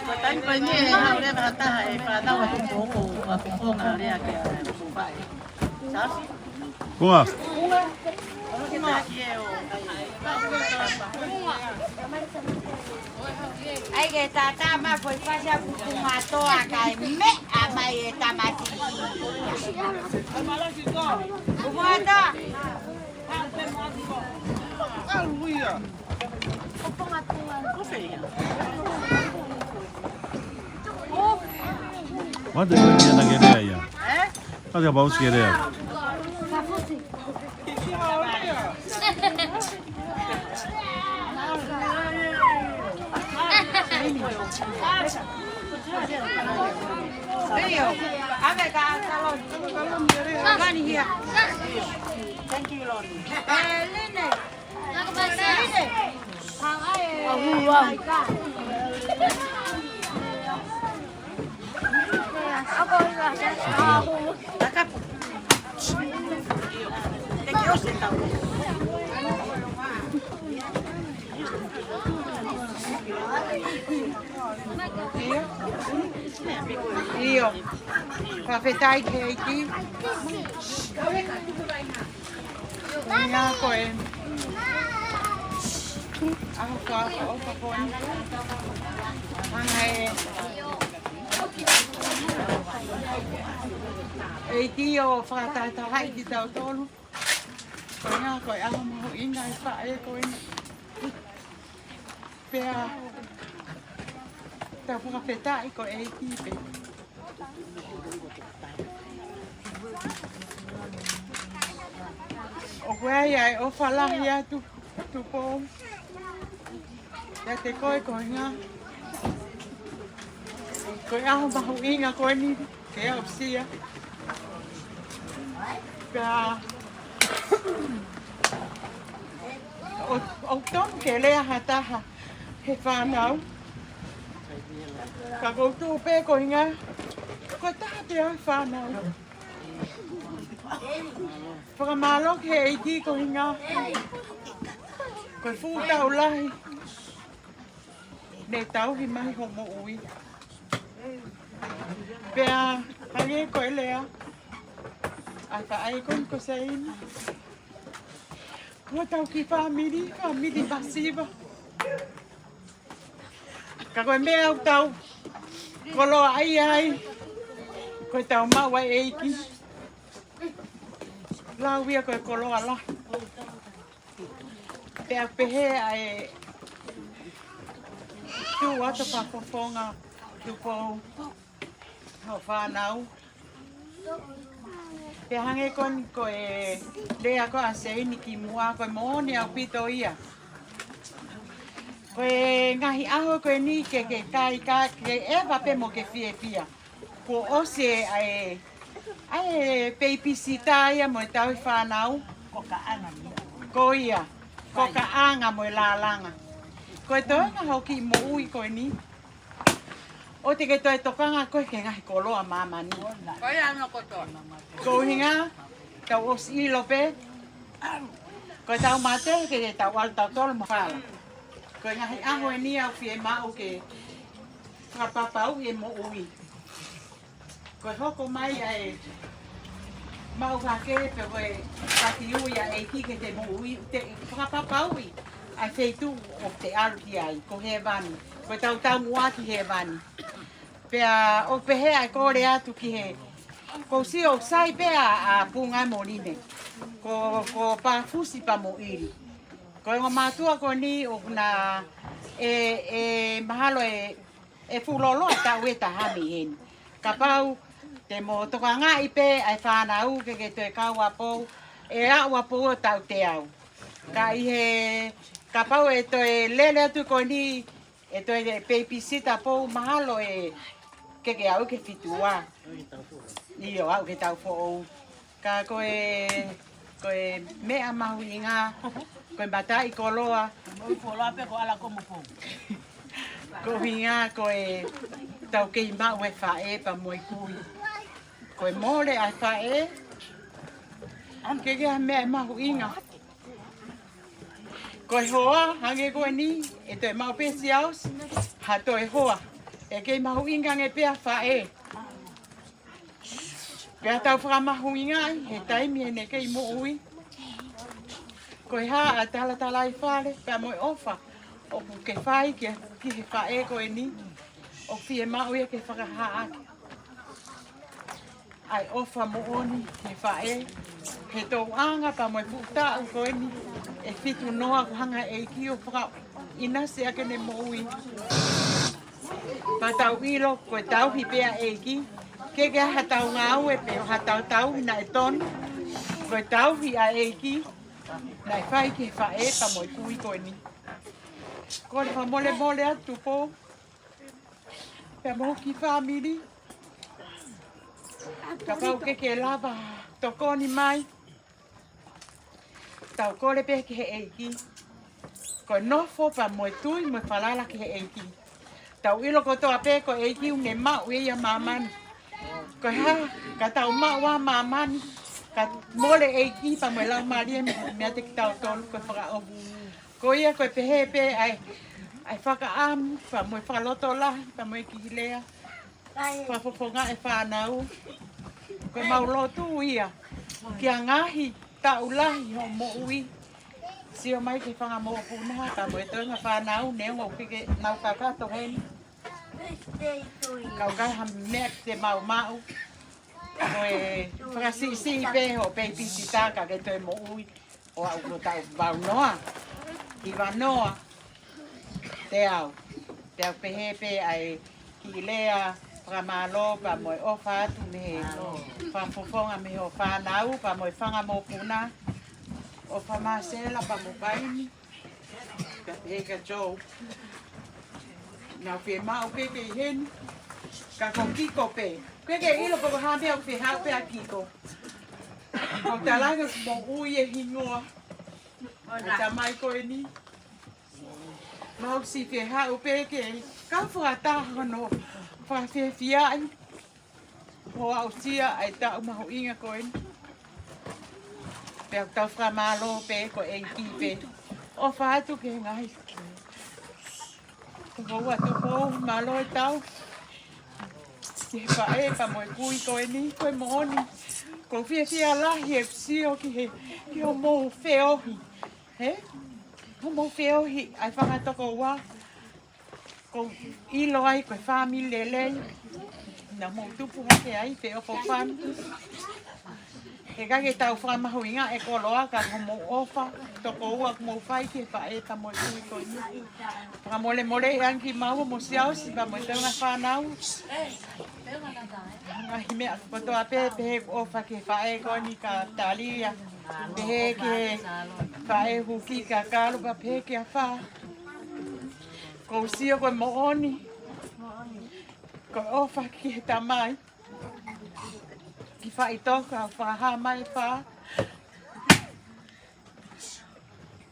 Ko e taimi ko eni ʻe haʻu leva ha taha ʻe fānau atu ki hoku, hoku konga lea ke a, ʻe hoku faʻē. Kunga. ʻAi ke tātā mai ko e fasi a kuku matoa kae meʻa mai e tamati. Kuku matoa. What the hell, ia na ke lea ia? Eh? Hata pau si ke lea. Thank you, Lord. Eh, Lene. Lene. How are you? Oh, wow. My God. ʻIo. Fakafetaʻi ki he ʻEiki. Ia ko e ʻaho fakaʻofoʻofa ko eni. Hanga ʻe he ʻEiki ʻo fakatahatahaʻi kitautolu. Ko ia ko e ʻaho mahuʻinga ʻe faʻē ko eni. Pea tau fakafetaʻi ko e ʻEiki pē. ʻOku ʻi ai ʻa e ʻofa lahi atu, Tupou, ʻiate koe ko e ʻuhinga ko e ʻaho mahuʻinga ko eni ke aʻusia. Ka ʻo, ʻoku tonu ke lea ha taha he fānau. Ka ʻoku ou tui pē ko e ʻuhinga ko e taha pē ʻo e fānau. Fakamālō ki he ʻEiki ko e ʻuhinga ko e fuʻu taʻu lahi ne tauhi mai hoʻo moʻui. Pea hangē ko e lea ʻa e faʻē ko eni ko Seini, ko hotau kiʻi fāmili, fāmili masiva. Ka ko e meʻa ʻoku tau koloaʻia ai, ko ʻetau maʻu ʻa e ʻEiki. Lau ia ko e koloa lahi. Pea pehē ʻa e tuʻu atu fakafofonga Tupou, hoʻo fānau. Pea hangē ko eni ko e lea ko ē ʻa Seini kimuʻa, ko e moʻoni ʻaupito ia. Ko e ngaahi ʻaho ko eni ke, ke kai, ka ke ʻeva pē mo ke fiefia. Kuo ʻosi ʻa e, ʻa e peipīsita ia mo e tauhi fānau. Ko ia, ko e kāinga mo e lālanga. Ko e toenga hoʻo kiʻi moʻui ko eni, ʻoua te ke toe tokanga koe ki he ngaahi koloa māmani. Ko ia ʻa e meʻa kotoa. Ko e ʻuhinga, tau ʻosi ʻilo pē, ko ʻetau mate, ke, ke tau ʻalu tautolu mo fala. Ko e ngaahi ʻaho eni ʻoku fiemaʻu ke fakapapauʻi e moʻui. Ko e hoko mai ʻa e maʻu hake pe ko e fakafiu ʻa e ʻEiki ki heʻete moʻui, te fakapapauʻi ʻa e feituʻu ʻoku te ʻalu ki ai, ko hēvani, ko ʻetau taumuʻa ki hēvani. Pea ʻoku pehē ʻa e kole atu ki he, ʻoku ou sio ʻoku sai pē ʻa, ʻa Punga mo Line. Ko, ko Pafusi pea mo ʻIli. Ko e ongo mātuʻa ko eni ʻoku na ʻe, ʻe mahalo ʻe, ʻe fuʻu loloa taʻu ʻe taha mei heni. Kapau te mo tokangaʻi pē ʻa e fānau ke, ke toe kau ʻapou, ʻe aʻu ʻapou ʻo taʻu teau. Ka ʻi he, kapau ʻe toe lele atu ko eni, ʻe toe babysitter ʻapou mahalo ʻe ke ke aʻu ki he fitu ua. ʻIo, aʻu ki he taʻu foʻou. Ka ko e, ko e meʻa mahuʻinga, ko e mataʻikoloa. Mo e koloa pē ko ala ko mo pou. Ko e ʻuhinga ko ʻetau kei maʻu e faʻē pea mo e kui. Ko e mole ʻa e faʻē, ʻoku ʻikai ke ʻi ai ha meʻa mahuʻinga. Ko e hoa, hangē ko eni, ʻe toe maʻu pē siaosi, ha toe hoa. ʻE kei mahuʻinga ange pē ʻa e faʻē. Pea tau fakamahuʻingaʻi he taimi ʻene kei moʻui. Ko e hā ʻa e talatalaifale, pea mo e ʻofa ʻoku ke fai ki, ki he faʻē ko eni, ʻoku fiemaʻu ia ke fakahā ʻaki ʻa e ʻofa moʻoni ki he faʻē, he tōʻonga pea mo e fuʻu taʻu ko eni ʻe fitu noa kuo hanga ʻe he ʻEiki ʻo fakaʻinasi ʻaki ʻene moʻui. Pea tau ʻilo ko e tauhi pē ʻa e ʻEiki, ʻikai ke ʻi ai haʻatau ngāue pe ko haʻatau tauhi naʻe tonu, ko e tauhi ʻa e ʻEiki naʻe fai ki he faʻē pea mo e kui ko eni. Kole fakamolemole atu Tupou, pea mo hoʻo kiʻi fāmili. Kapau ʻoku ke lava tokoni mai, tau kole pē ki he ʻEiki. Ko e nofo pea mo e tui mo e falala ki he ʻEiki. Tau ʻilo kotoa pē ko e ʻEiki ʻoku ne maʻu ia ʻa māmani. Ko e hā, ka tau maʻu ʻa māmani, ka mole ʻEiki pea mo e Laumālie mei he mea te kitautolu ko e fakaʻofa. Ko ia ko e pehē pē ʻa e, ʻa e fakaʻamu, pea mo e fakalotolahi, pea mo e kiʻi lea. Fakafofongaʻi e fānau. Ko e mau lotu ia. Ki he ngaahi taʻu lahi hoʻo moʻui. Sio mai ki he fanga mokopuna, pea mo e toenga fānau, neongo ʻoku ʻikai ke nau kakato heni. Ka ʻoku ʻikai ha meʻa te mau maʻu. Ko e fakasiʻisiʻi pē hoʻo pēpisi tā ka ke toe moʻui. ʻO aʻu ko e taʻu valu noa, hiva noa, teau. Te u pehē pē ʻa e kiʻi lea fakamālō pea mo e ʻofa atu mei he fakafofonga mei hoʻo fānau, pea mo e fanga mokopuna. ʻOfa Māsela pea mo Paini. Ka pehē kia Joe. Naʻa ku fiemaʻu pē ke ʻi heni. Ka ko Kiko pē. Ko e ke ʻilo pe ko e hā meʻa ʻoku fiemaʻu pē ʻa Kiko. Ko e talaange ʻoku moʻui e hingoa ʻa e tamai ko eni. Mau si fiemaʻu pē ke kau fakataha hono fakafiefiaʻi. Hoʻo aʻusia ʻa e taʻu mahuʻinga ko eni. Pea tau fakamālō pē ko e ʻEiki pē. ʻOfa atu ki he ngaahi tokoua Tupou, mālō e tau. Ki he faʻē pea mo e kui ko eni, ko e moʻoni. ʻOku ou fiefia lahi he sio ki he, ki hoʻomou feohi. He? Hoʻomou feohi ʻa e fanga tokoua. ʻOku ou ʻilo ai ko e fāmili lelei. Naʻa mou tupu hake ai, feʻofoʻofani. He ʻikai ke tau fakamahuʻingaʻi e koloa ka ko hoʻomou ʻofa, tokoua ʻoku mou fai ki he faʻē pea mo e kui ko eni. Fakamolemoleʻi ange kimaua mo Siaosi pea mo e toenga fānau. Ngaahi meʻa kotoa pē, pehē ʻofa ki he faʻē ko eni kia Talia. Pehē ki he faʻē Huki kia Kalo pea pehē kia Fā. ʻOku ou sio ko e moʻoni. Ko e ʻofa ki he tamai. Ki Faʻitoka, fakahā mai Fā.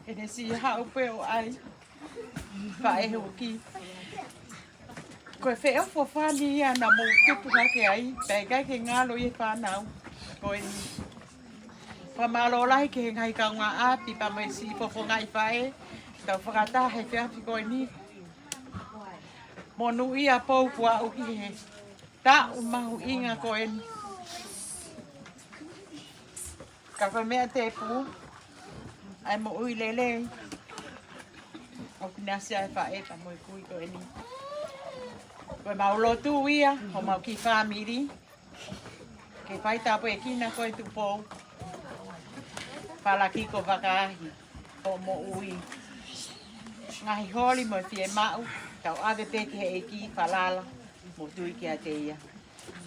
ʻEne siʻi haʻu pē ʻo ʻai. Faʻē Huki. Ko e feʻofoʻofani ia naʻa mou tupu hake ai, pea ʻikai ke ngalo ʻi he fānau. Ko eni. Fakamālō lahi ki he ngaahi kaungāʻapi pea mo e siʻi fofongaʻi faʻē. Tau fakataha he efiafi ko eni. Monūʻia Pou kuo aʻu ki he taʻu mahuʻinga ko eni. Ka ko e meʻa tēpū, ʻa e moʻui lelei. ʻOku ne ʻasi ʻa e faʻē pea mo e kui ko eni. Ko e mau lotu ia, homau kiʻi fāmili. Ke fai tāpuekina koe Tupou. Falala ki he ʻOtua ʻi hoʻo moʻui. Ngaahi holi mo e fiemaʻu, tau ʻave pē ki he ʻEiki falala, mo tui kiate ia.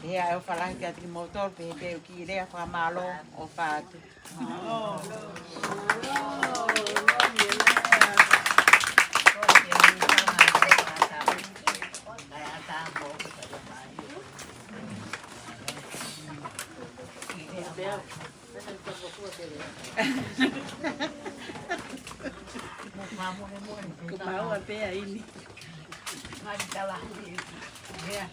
Pea ʻofa lahi kiate kimoutolu, pea pehē ʻeku kiʻi lea fakamālō, ʻofa atu. Ko maua pē ʻa eni. Ngali tala. Ia.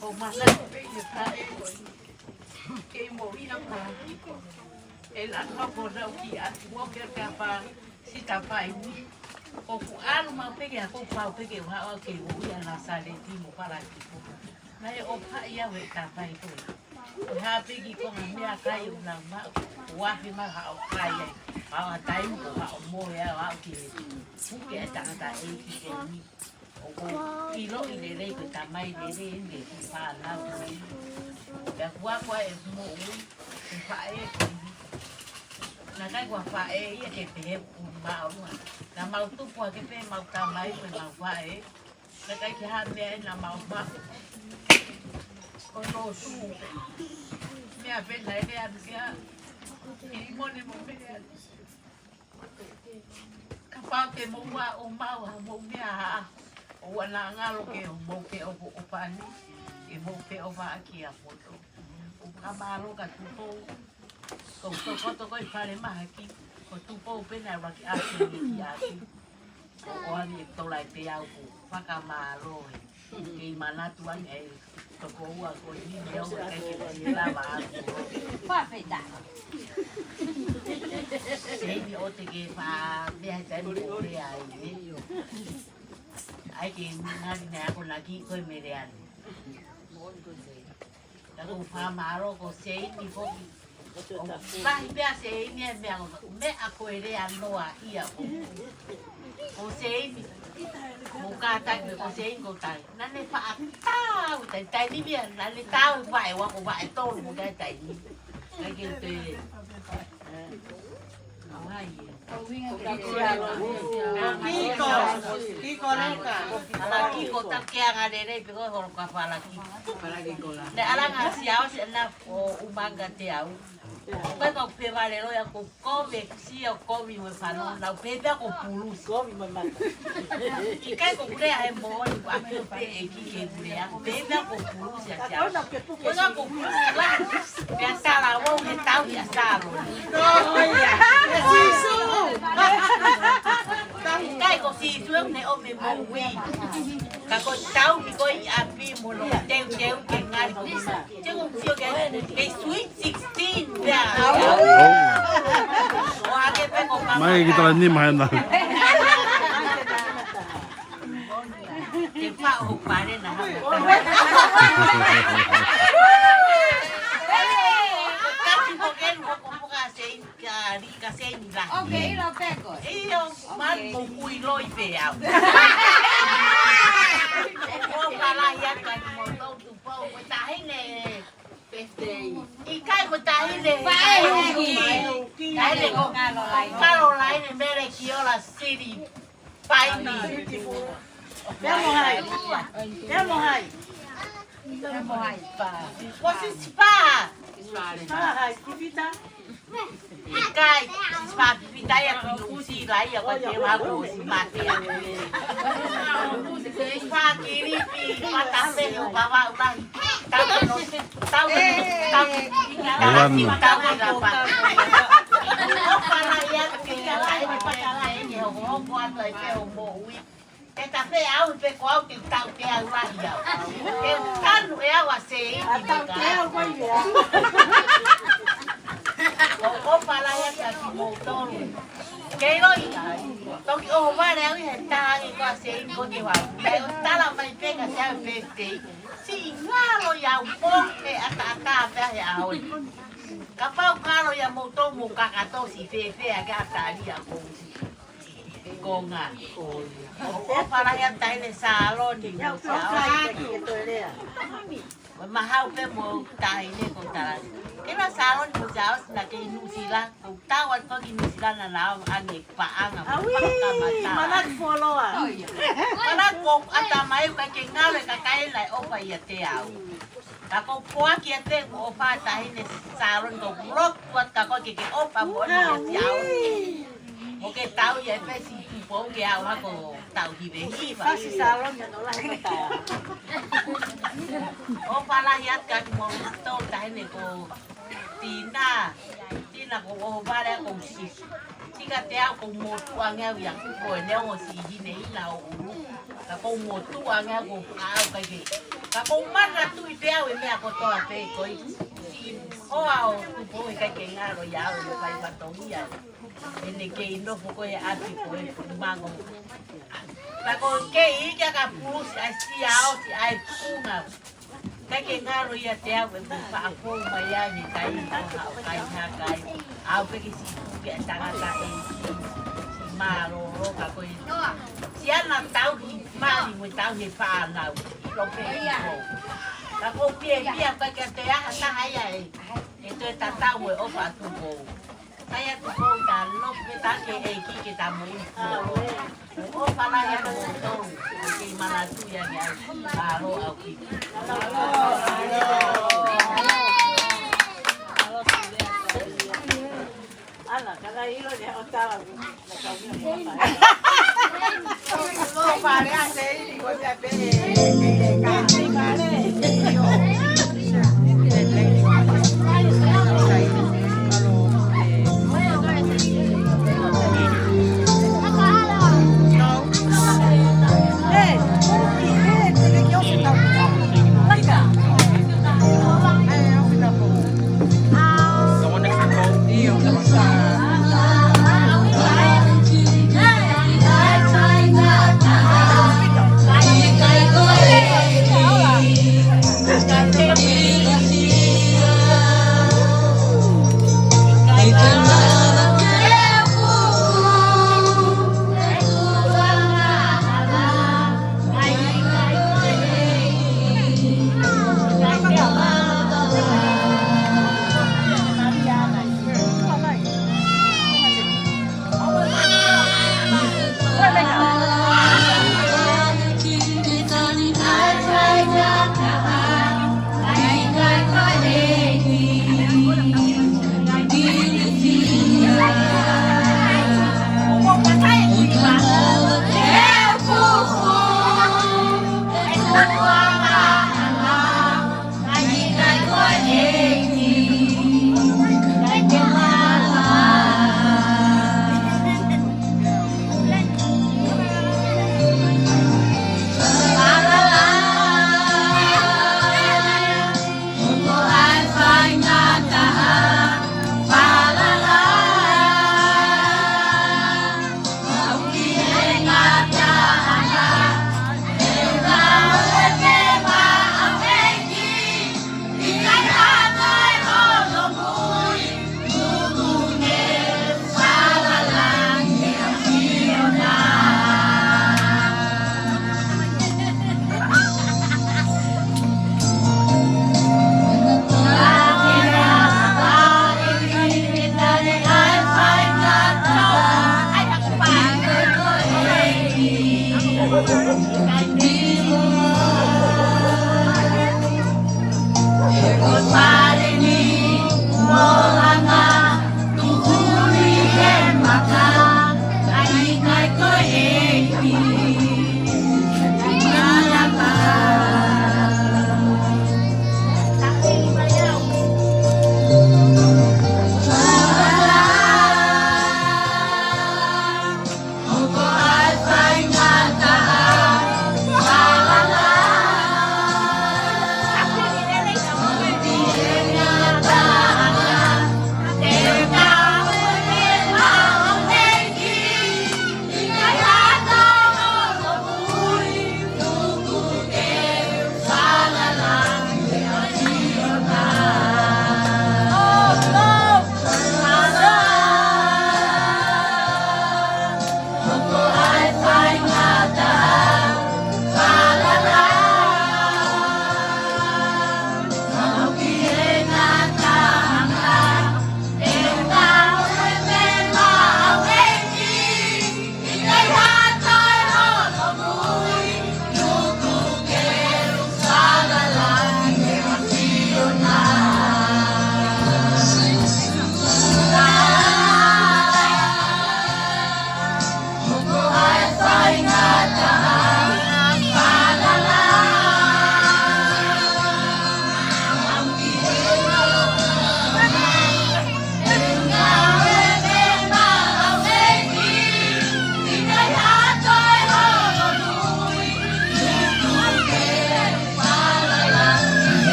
ʻO mālō pē ia ka e ko. Kei mo ia ka. E la ko ko lau ki a ko ke ka pa si ta pa i. ʻOku ʻalu mau pē ke a ko pau pē ke ua o ke ua ia la sa le ti mo para ki ko. Naʻe ʻofa ia we ta pa i ko. ʻO hā pē ki ko ngā meʻakai ʻoku nau maʻu, ʻoku afe mai haʻo kai ai, haʻo ʻatai mo haʻo mohe au au ki he puke e tangataʻeiki ko eni. ʻOku ou ʻiloʻi lelei ko e tamai lelei eni ki he fānau ko eni. Pea kuo ʻosi e moʻui, ko e faʻē ko eni. Naʻe ʻikai ko ha faʻē ia ke pehē ʻoku maʻu. Naʻa mau tupu hake pē mau tamai ko e mau faʻē. Naʻe ʻikai ke ha meʻa ʻe naʻa mau maʻu. Ko e lotu. Meʻa pē naʻe lea atu kia. Kiʻi mone mo meʻa. Kapau te mou ʻaʻo maʻu ha mou meʻa ha. ʻOua naʻa ngalo ke mou feʻofoʻofani. Ke mou feʻofaʻaki ʻa poto. ʻOku fakamālō kia Tupou. Ko e tokotoko ʻi fale mahaki. Ko Tupou pē naʻe ʻuluaki ʻasi ki ʻapi. ʻOange tolai pē au ko fakamālō ē. Kei manatu ange ʻe toko ua ko eni mea o kai ke lava aku. Fakafetaʻi. Seini ʻoku te ke fa mea he taimi ko ē ai ē. ʻAi ke ngali ne akonaki ko e mele ane. Ka ko fakamālō ko Seini foki. ʻOku lahi pē ʻa Seini e meʻa ko, meʻa ko e lea noa ia ko. Ko Seini. Mo kātaki ko Seini ko tai. Naʻa ne faʻa tau, tai, taimi ia, naʻa ne tau vaʻe ua ko vaʻe tolu mo kai taimi. Kai ke te. Kiko, Kiko Leka. Falakiko, takianga lelei pe ko e holo ka falakiko. Ne ʻalanga sia o se na o umanga te au. Ko e kau pē vale loa ko kovi, sio kovi mo e fano, nau pē pea ko pulusi. Kovi mo e mata. ʻIkai ko kulea he moʻoni, ʻa pē pē ʻe ki ke kulea. Pē pea ko pulusi a sia. Ko na ko pulusi la. Pea sala o he tau ia salo. ʻIkai ko Sīsū ʻoku ne ʻomai moʻui. Ka ko tau mi ko i ʻapi mo lo teuteu ke ngali ko. Te ko sio ke, ke sweet sixteen pea. ʻO ake pē ko ka Mai ki tala nima hena. Ke fa o pare na ha. Kasi mo ke lu ko poka Seini ka li ka Seini la. Ok, ilo peko. ʻIo, man mo kui loi pē au. ʻOku ou kalahi atu ʻa kimoutolu Tupou, ko e taʻahine. ʻIkai ko e taʻahine. Faʻehuki. Taʻahine ko Kalolaine Melekiola Sili. Paini. Pea mo hai. Pea mo hai. Pea mo hai. Ko Sisipa. Sisipa hai. Pipita. ʻIkai. Sisipa Pipita ia ko Nuʻusila ia ko te wa ko si mate. Sisipa Kilipi. Mata pe o baba ulahi. Tau no. Tau no. Tau. Tau no. Tau no. Tau no. Ke ta fē au pe ko au te tau te au lahi au. Ke tanu e au a Seini. A tau te au ko i mea. ʻOku ou kalahi atu kimoutolu. Ke ʻilo ai. Toki ʻohovale au ʻi he taha ange ko a Seini ko ke wau. Ke ʻo tala mai pē ka te au pe te. Siʻi ngalo ia u po he ʻataʻatā pea he ʻaho ni. Kapau ngalo ia moutolu mo kakato siʻi fēfē ake a tali a ko usi. Konga. ʻOku ou kalahi atu taʻahine Saloni mo Siaosi. Ko e mahau pē mo taʻahine ko tala. Kena Saloni mo Siaosi na kei Nuʻusila. Ko tau atu ko ki Nuʻusila na nau ange paʻanga. Aui, paʻanga mata. Manatu foloa. Manatu ko ʻatamai ka ke ngalo e kakai na e ʻofa ia te au. Ka ko poaki atu e ʻofa taʻahine Saloni ko loku atu ka ko ke ke ʻofa mo ni ia Siaosi. Mo ke tau ia e pesi Tupou ke au hako tau hivehiva. Fasi Saloni ano lahi kata. ʻOfa lahi atu ka kimoutolu taʻahine ko Tina. Tina ko ʻohovale ko usi. Tika te au ko motu ange au ia ko e neongo siʻi hine ina o ulu. Ka ko motu ange au ko au ka ke. Ka ko manatu i pe au e meʻa kotoa pē ko i. Hoa o Tupou ʻikai ke ngalo ia au e fai fatongia. ʻEne kei nofo ko e ʻapi ko e mango. Ka ko kei ikia ka pulusi ʻa Siaosi ʻa e punga. ʻIkai ke ngalo ia te au e mo faʻakou mai ai ni kai o haʻo kai hakai. Au pē ke siʻi tuke ʻa e tangata ʻeiki. Siʻi mālōlō ka ko e. Siana tauhi mali mo tauhi fānau. Lo pē ʻi ko. Ka ko pia pia ka ke te aha taha ia e. E toe tatau mo e ʻofa atu ko. Kai atu ko ta lo pē ta ke ʻeiki ke ta mo i ko. ʻOfa lahi atu ko tau. Ke manatu ia ke ai. Mālō au ki. Ana, ka ʻilo ne o tala.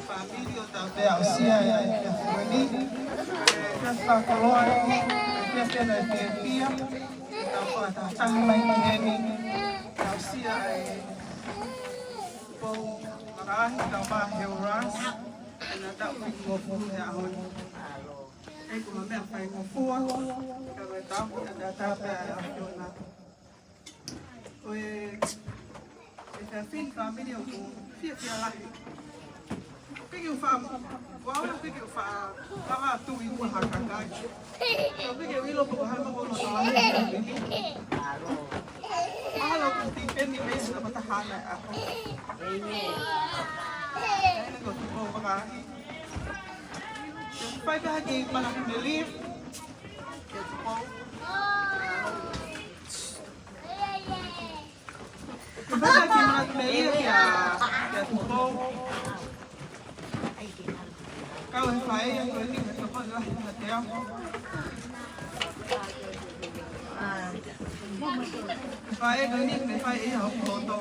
Fāmili ʻo Tautea ʻo sia e ia kia Fueni. Kia Fakaloa e, kia Fena e Fiefia. Tau fakataha mai ki heni. Tau sia e pou marahi, tau mā he ora. ʻEna taʻu fitungofulu he ʻaho ni. ʻEku meʻa faingofua, ka ko e tapu ʻe taha pē ʻa e ʻAfiona. Ko e, e fefine fāmili ʻoku fiefia lahi. Piki ufa, ua ua piki ufa, kama tui ua hakakai. Ka piki ʻilo poko hama ko no tala. Mahalo ko ti peni mesi na patahana ako. Amen. Ko tu ko makahi. Fai pē ha kiʻi mana humili. Fai pē ha kiʻi mana humili kia, kia Tupou. Kau he fai, ko eni he toko lahi ha te amo. Fai, ko eni he fai ia hoku loto.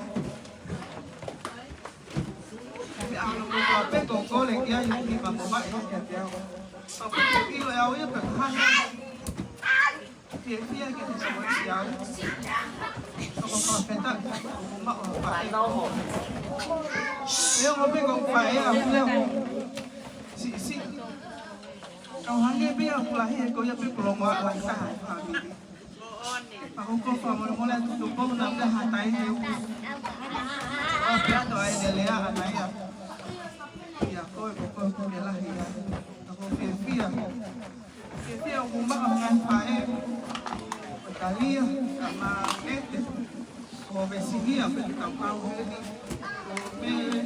Meʻa ʻaʻana ko e pē ko e kole ki ai ʻoku ni mamaʻo mai ia kiate au. Pea ko e ʻilo ʻe au ia pe ko e hā. Fiefia ke te sio ki au. Ko e fakafetaʻi, ko e maʻu ʻa e faʻē. ʻE ongo pē ko e faʻē ʻa e leo. Siʻisiʻi. Tau hangē pē ia ʻoku lahi, he ko ia pē ʻoku longoaʻa lahi taha he fāmili. Pea ʻoku ou fakamolemole atu, tuku pau naʻa mea hatai he uku. ʻO pea to ai ne lea ana ia. Ia ko e ko ko ko ne lahi ia. Pea ʻoku ou fiefia. Fiefia ʻoku maʻu ha ngaahi faʻē. Ko Talia, ka ma ete. Ko Vesinia, pea tau kau heni. Ko Mele.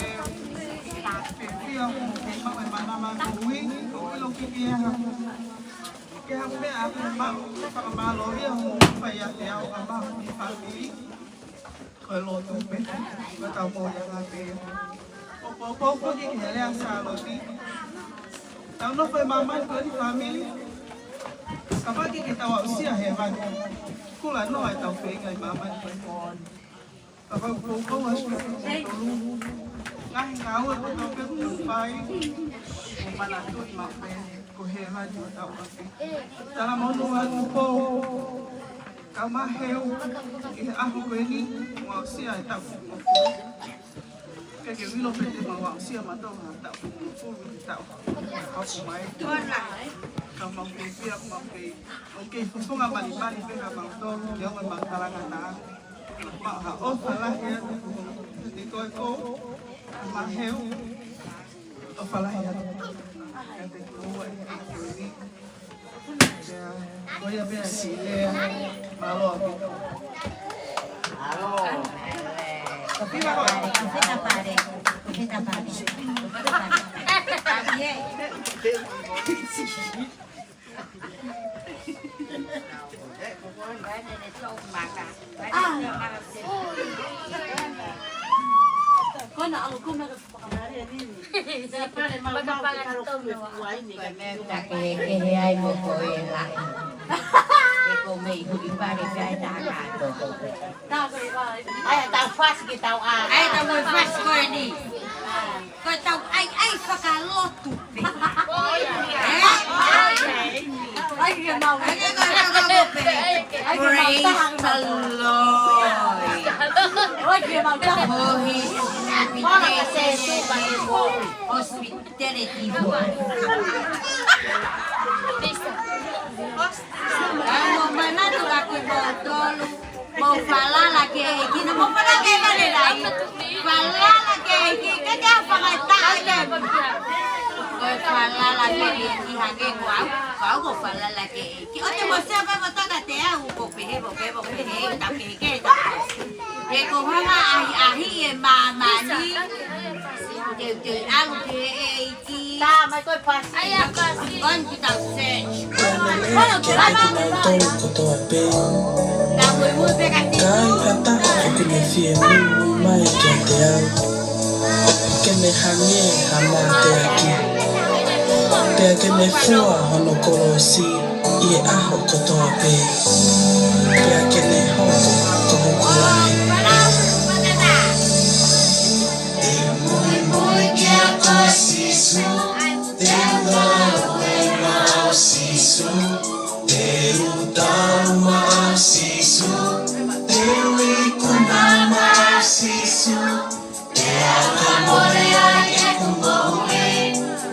Ē, fiefia ʻoku kei maʻu e manava ko ui. ʻOku ʻilo ki ki e ha. Ke ha meʻa ʻoku maʻu, fakamālō ia mo fai ʻiate au ʻa maʻu ki fāmili. Ko e lotu pē, ko e tau mō ia ngā pē. ʻO poupou foki ki he lea Sālote. Tau nofo ʻi māmani ko eni fāmili. Kapau ʻikai ke tau aʻusia hēvani, kula noa ʻetau feinga ʻi māmani ko eni. Kapau ʻoku poupou ʻa Sālote. Ngaahi ngāue kotoa pē ʻoku fai. ʻO manatuʻi maʻu pē. Ko hēvani ʻo tau ʻapi. Talamonū atu Pou, Kaumaheu, ʻi he ʻaho ko eni, ʻoku aʻusia e taʻu fitungofulu. Ke ke ʻilo pē te mau aʻusia mautolu ha taʻu fitungofulu ʻi he taʻu ʻoku hoko mai. Ka mau kei pia, mau kei, mau kei fofonga malimali pē ka mautolu, ke ʻoua mau talangataʻa. Mau ha ʻofa lahi atu, te koe Pou, Kaumaheu. ʻOfa lahi atu. Kiate koe, ʻEiki. Ko ia pē ʻa e siʻi lea. Mālō ʻaupito. Mālō. Ka pila ko. Feta pale. Feta pale. Feta pale. Kona ʻalu kona ka whakamaria nini. Pea pale mau mau ke karo kumi kuaini ka me ka ke ke he ai mo ko e la. Ke ko mei hui pale kai ta ka to. Ai, tau fasi ke tau a. Ai, tau mo fasi ko eni. Ko e tau ai, ai fakalotu pē. Ē? Ai, ke mau. Ai, ke mau pē. Ai, ke mau taha. Praise the Lord. Ai, ke mau taha. Ko his hospitality board. Ai, mo manatu ka ko e mau tolu. Mou falala ki he ʻEiki, naʻa mou falala ki he ʻEiki, ʻai. Falala ki he ʻEiki, ke te fakaʻatā ke. Ko e falala ki he ʻEiki, hangē ko au, ko au ko e falala ki he ʻEiki. ʻOua te mou sio pē mo taka te au, ko pehē, ko pehē, ko pehē, ta pehē, ke ta pehē. He ko e hanga ʻahiʻahiʻi e māmani, te, te ʻalu ki he ʻEiki. Tā, mai ko e pasi. Ai, a pasi. One without search. Ke ʻai kimoutolu kotoa pē. Ka ai ha taha ʻoku ne fiemū mai kiate au, ke ne hangē ha mateaki. Pea ke ne fua hono kolosi ʻi he ʻaho kotoa pē. Pea ke ne hoko ko hoku lahi. Te u muimui kia koe Sīsū, te u ngāue maʻau Sīsū, te u tau maʻau Sīsū, te u ikuna maʻau Sīsū, te u ʻaka mole ai ʻeku moʻui,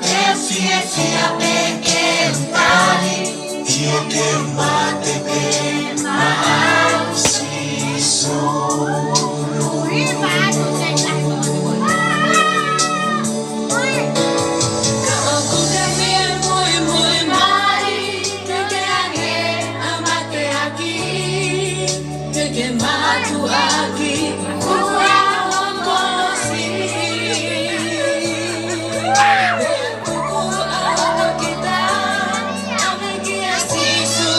te u fiefia pē ke u tali, ʻio ke u mate pē maʻau Sīsū. Ka ʻoku ke fie muimui mai, ke ke ange ʻa e mateaki, ke ke mātuʻaki, kuo hoko siʻi. Kuku ʻa kita, ʻa me kia Sīsū.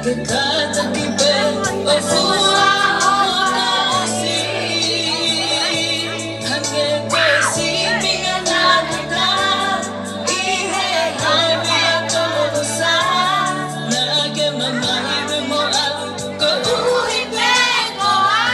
Ke kātaki pē ʻo fua ʻo tausi, hangē ko e sīpinga naʻe tā ʻi he haʻi ʻa Tolosa, naʻa ke mamahi mo au, koeʻuhi pē ko au.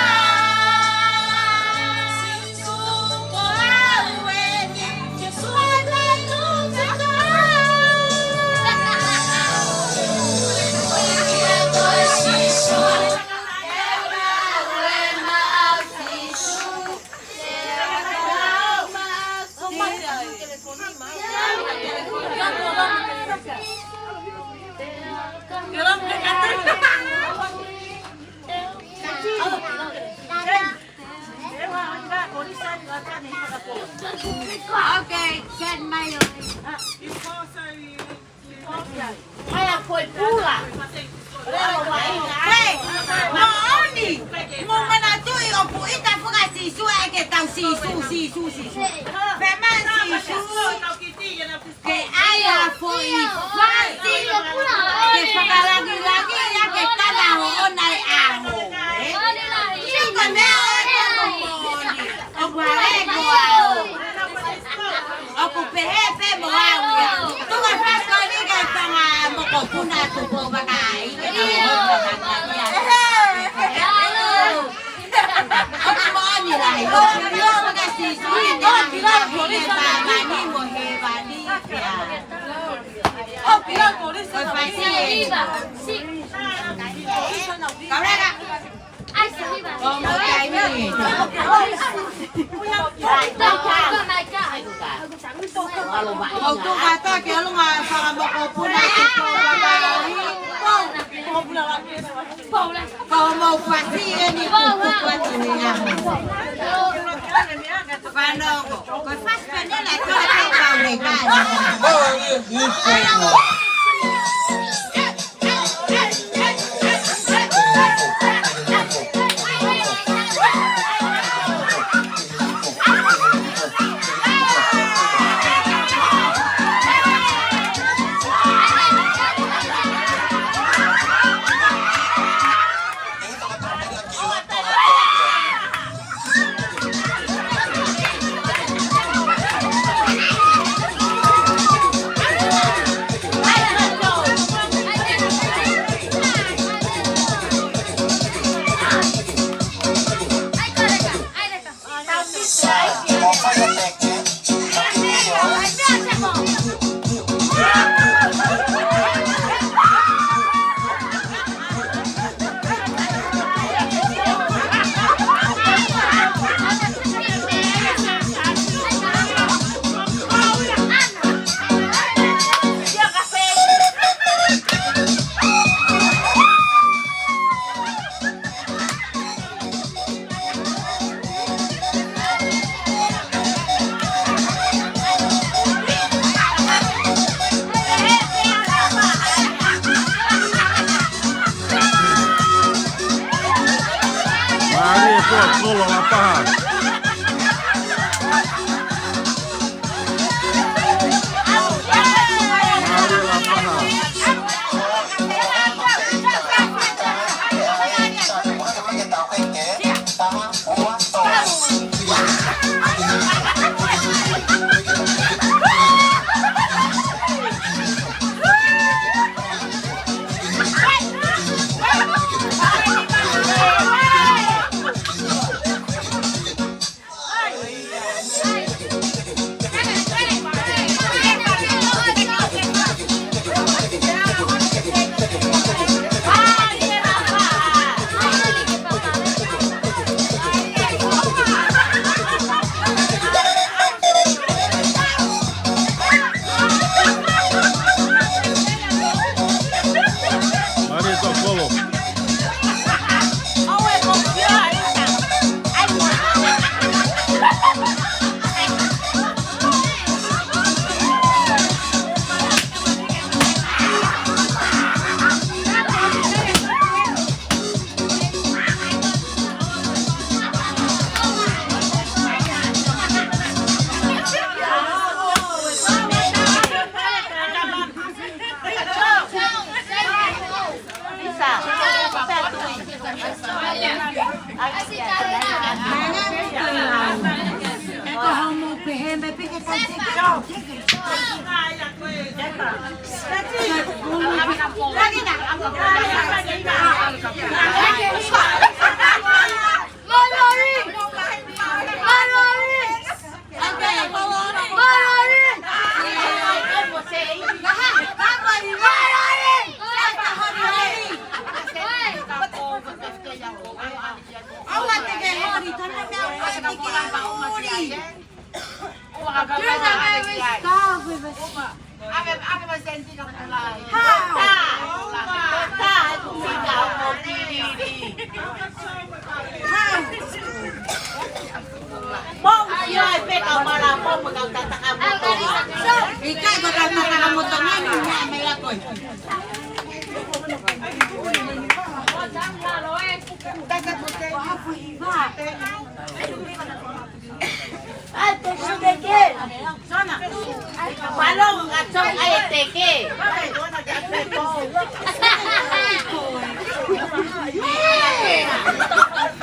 Okay, set my. Hala ko e pula. Hei, moʻoni. Mou manatuʻi ʻoku ʻita foki ʻa Sīsū ʻa e ke tau Sīsū, Sīsū, Sīsū. Pea mai Sīsū. Ke ʻai ha foʻi fasi ke fakalangilangiʻi ʻaki e tala hoʻona ʻaho. Ē? Sio ka meʻa ʻo e koto moʻoni. ʻOku hā ē ko au. ʻOku pehē pē mo au ia. Tuku e fasi ko eni ke tanga mokopuna tuku vakai. ʻOku moʻoni lahi. ʻOku pehē pē Sīsū ke tala mokopuna tuku vakai. Ko mau fasi eni kuku atu ni a. Fanongo. Ko fasi pene la ko e pau le ka. Mālie e poa kolo Lapaha. Mālie Lapaha.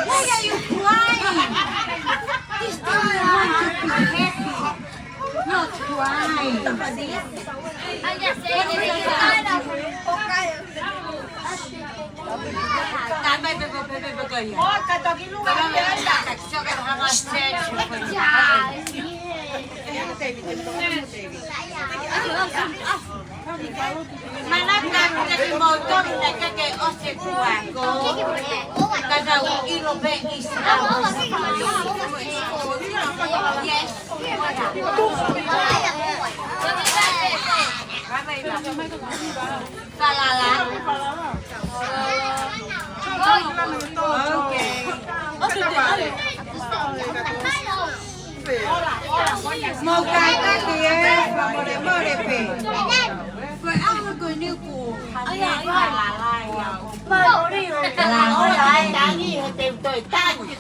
Why are you crying? This thing you want to be happy, not crying. Manatu atu kiate kimoutolu naʻe ʻikai ke ʻosi e kuakó, ka tau ʻilo pē ʻi he ʻaho. Yes. Falala. Okay. Mou kātaki ē, fakamolemole pē. Ko e ʻaho ko eni kuo hangē falala ia. Tangi, he te u toe tangi.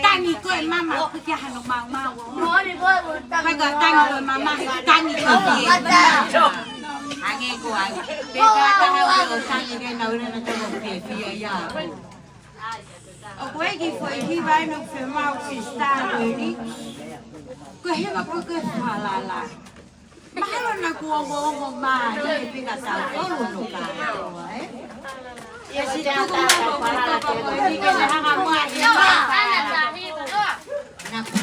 Tangi koe mama, ʻoku ke hano maumau. Ko e ka tangi koe mama, he tangi koe. Hangē ko ai. Pea ka taha ʻo tangi ke nau lena tau ke fia ia. ʻOku ʻi ai e kiʻi foʻi hiva ʻoku fiemaʻu ke start eni. Ko e hiva ko e falala. Mahalo naʻa ku ongoongo mai e pika tau tolu no ka, ē? Ia si tuku mai ko e pika tau ko eni ke ne hanga mai. Naʻa ku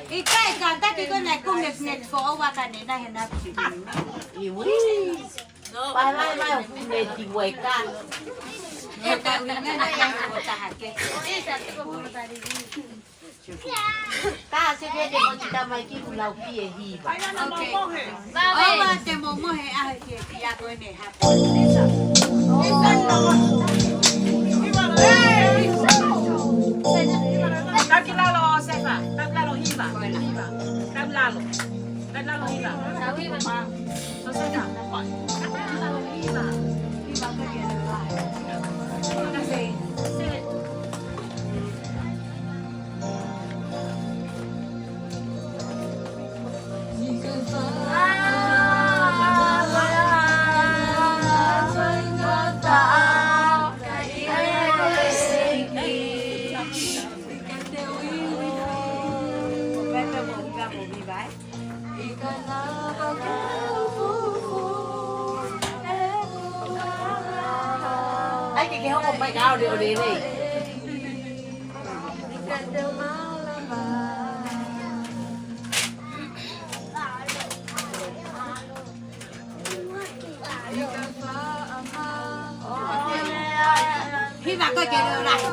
ʻIkai, kātaki ko ena e kume next for over ka ne na he na. Iwi. Palai mai ʻo kume ti weka. E ka uinga na ka ko taha ke. Ka se ke te mo kita mai ki kulau ki e hiva. Okay. Ova te mo mohe a ke ki a ko ene hapa. Tau ki lalo Sefa, tau ki lalo hiva, hiva. Tau lalo. Tau lalo hiva. Tau hiva. Tau Sefa. Tau lalo hiva. Hiva ka ke lalo. Tau Sefa. ʻAi ke ke hoko mai ka ʻole ʻole nei. Hiva ko e ke leo lahi.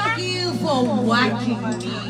Thank you for watching me.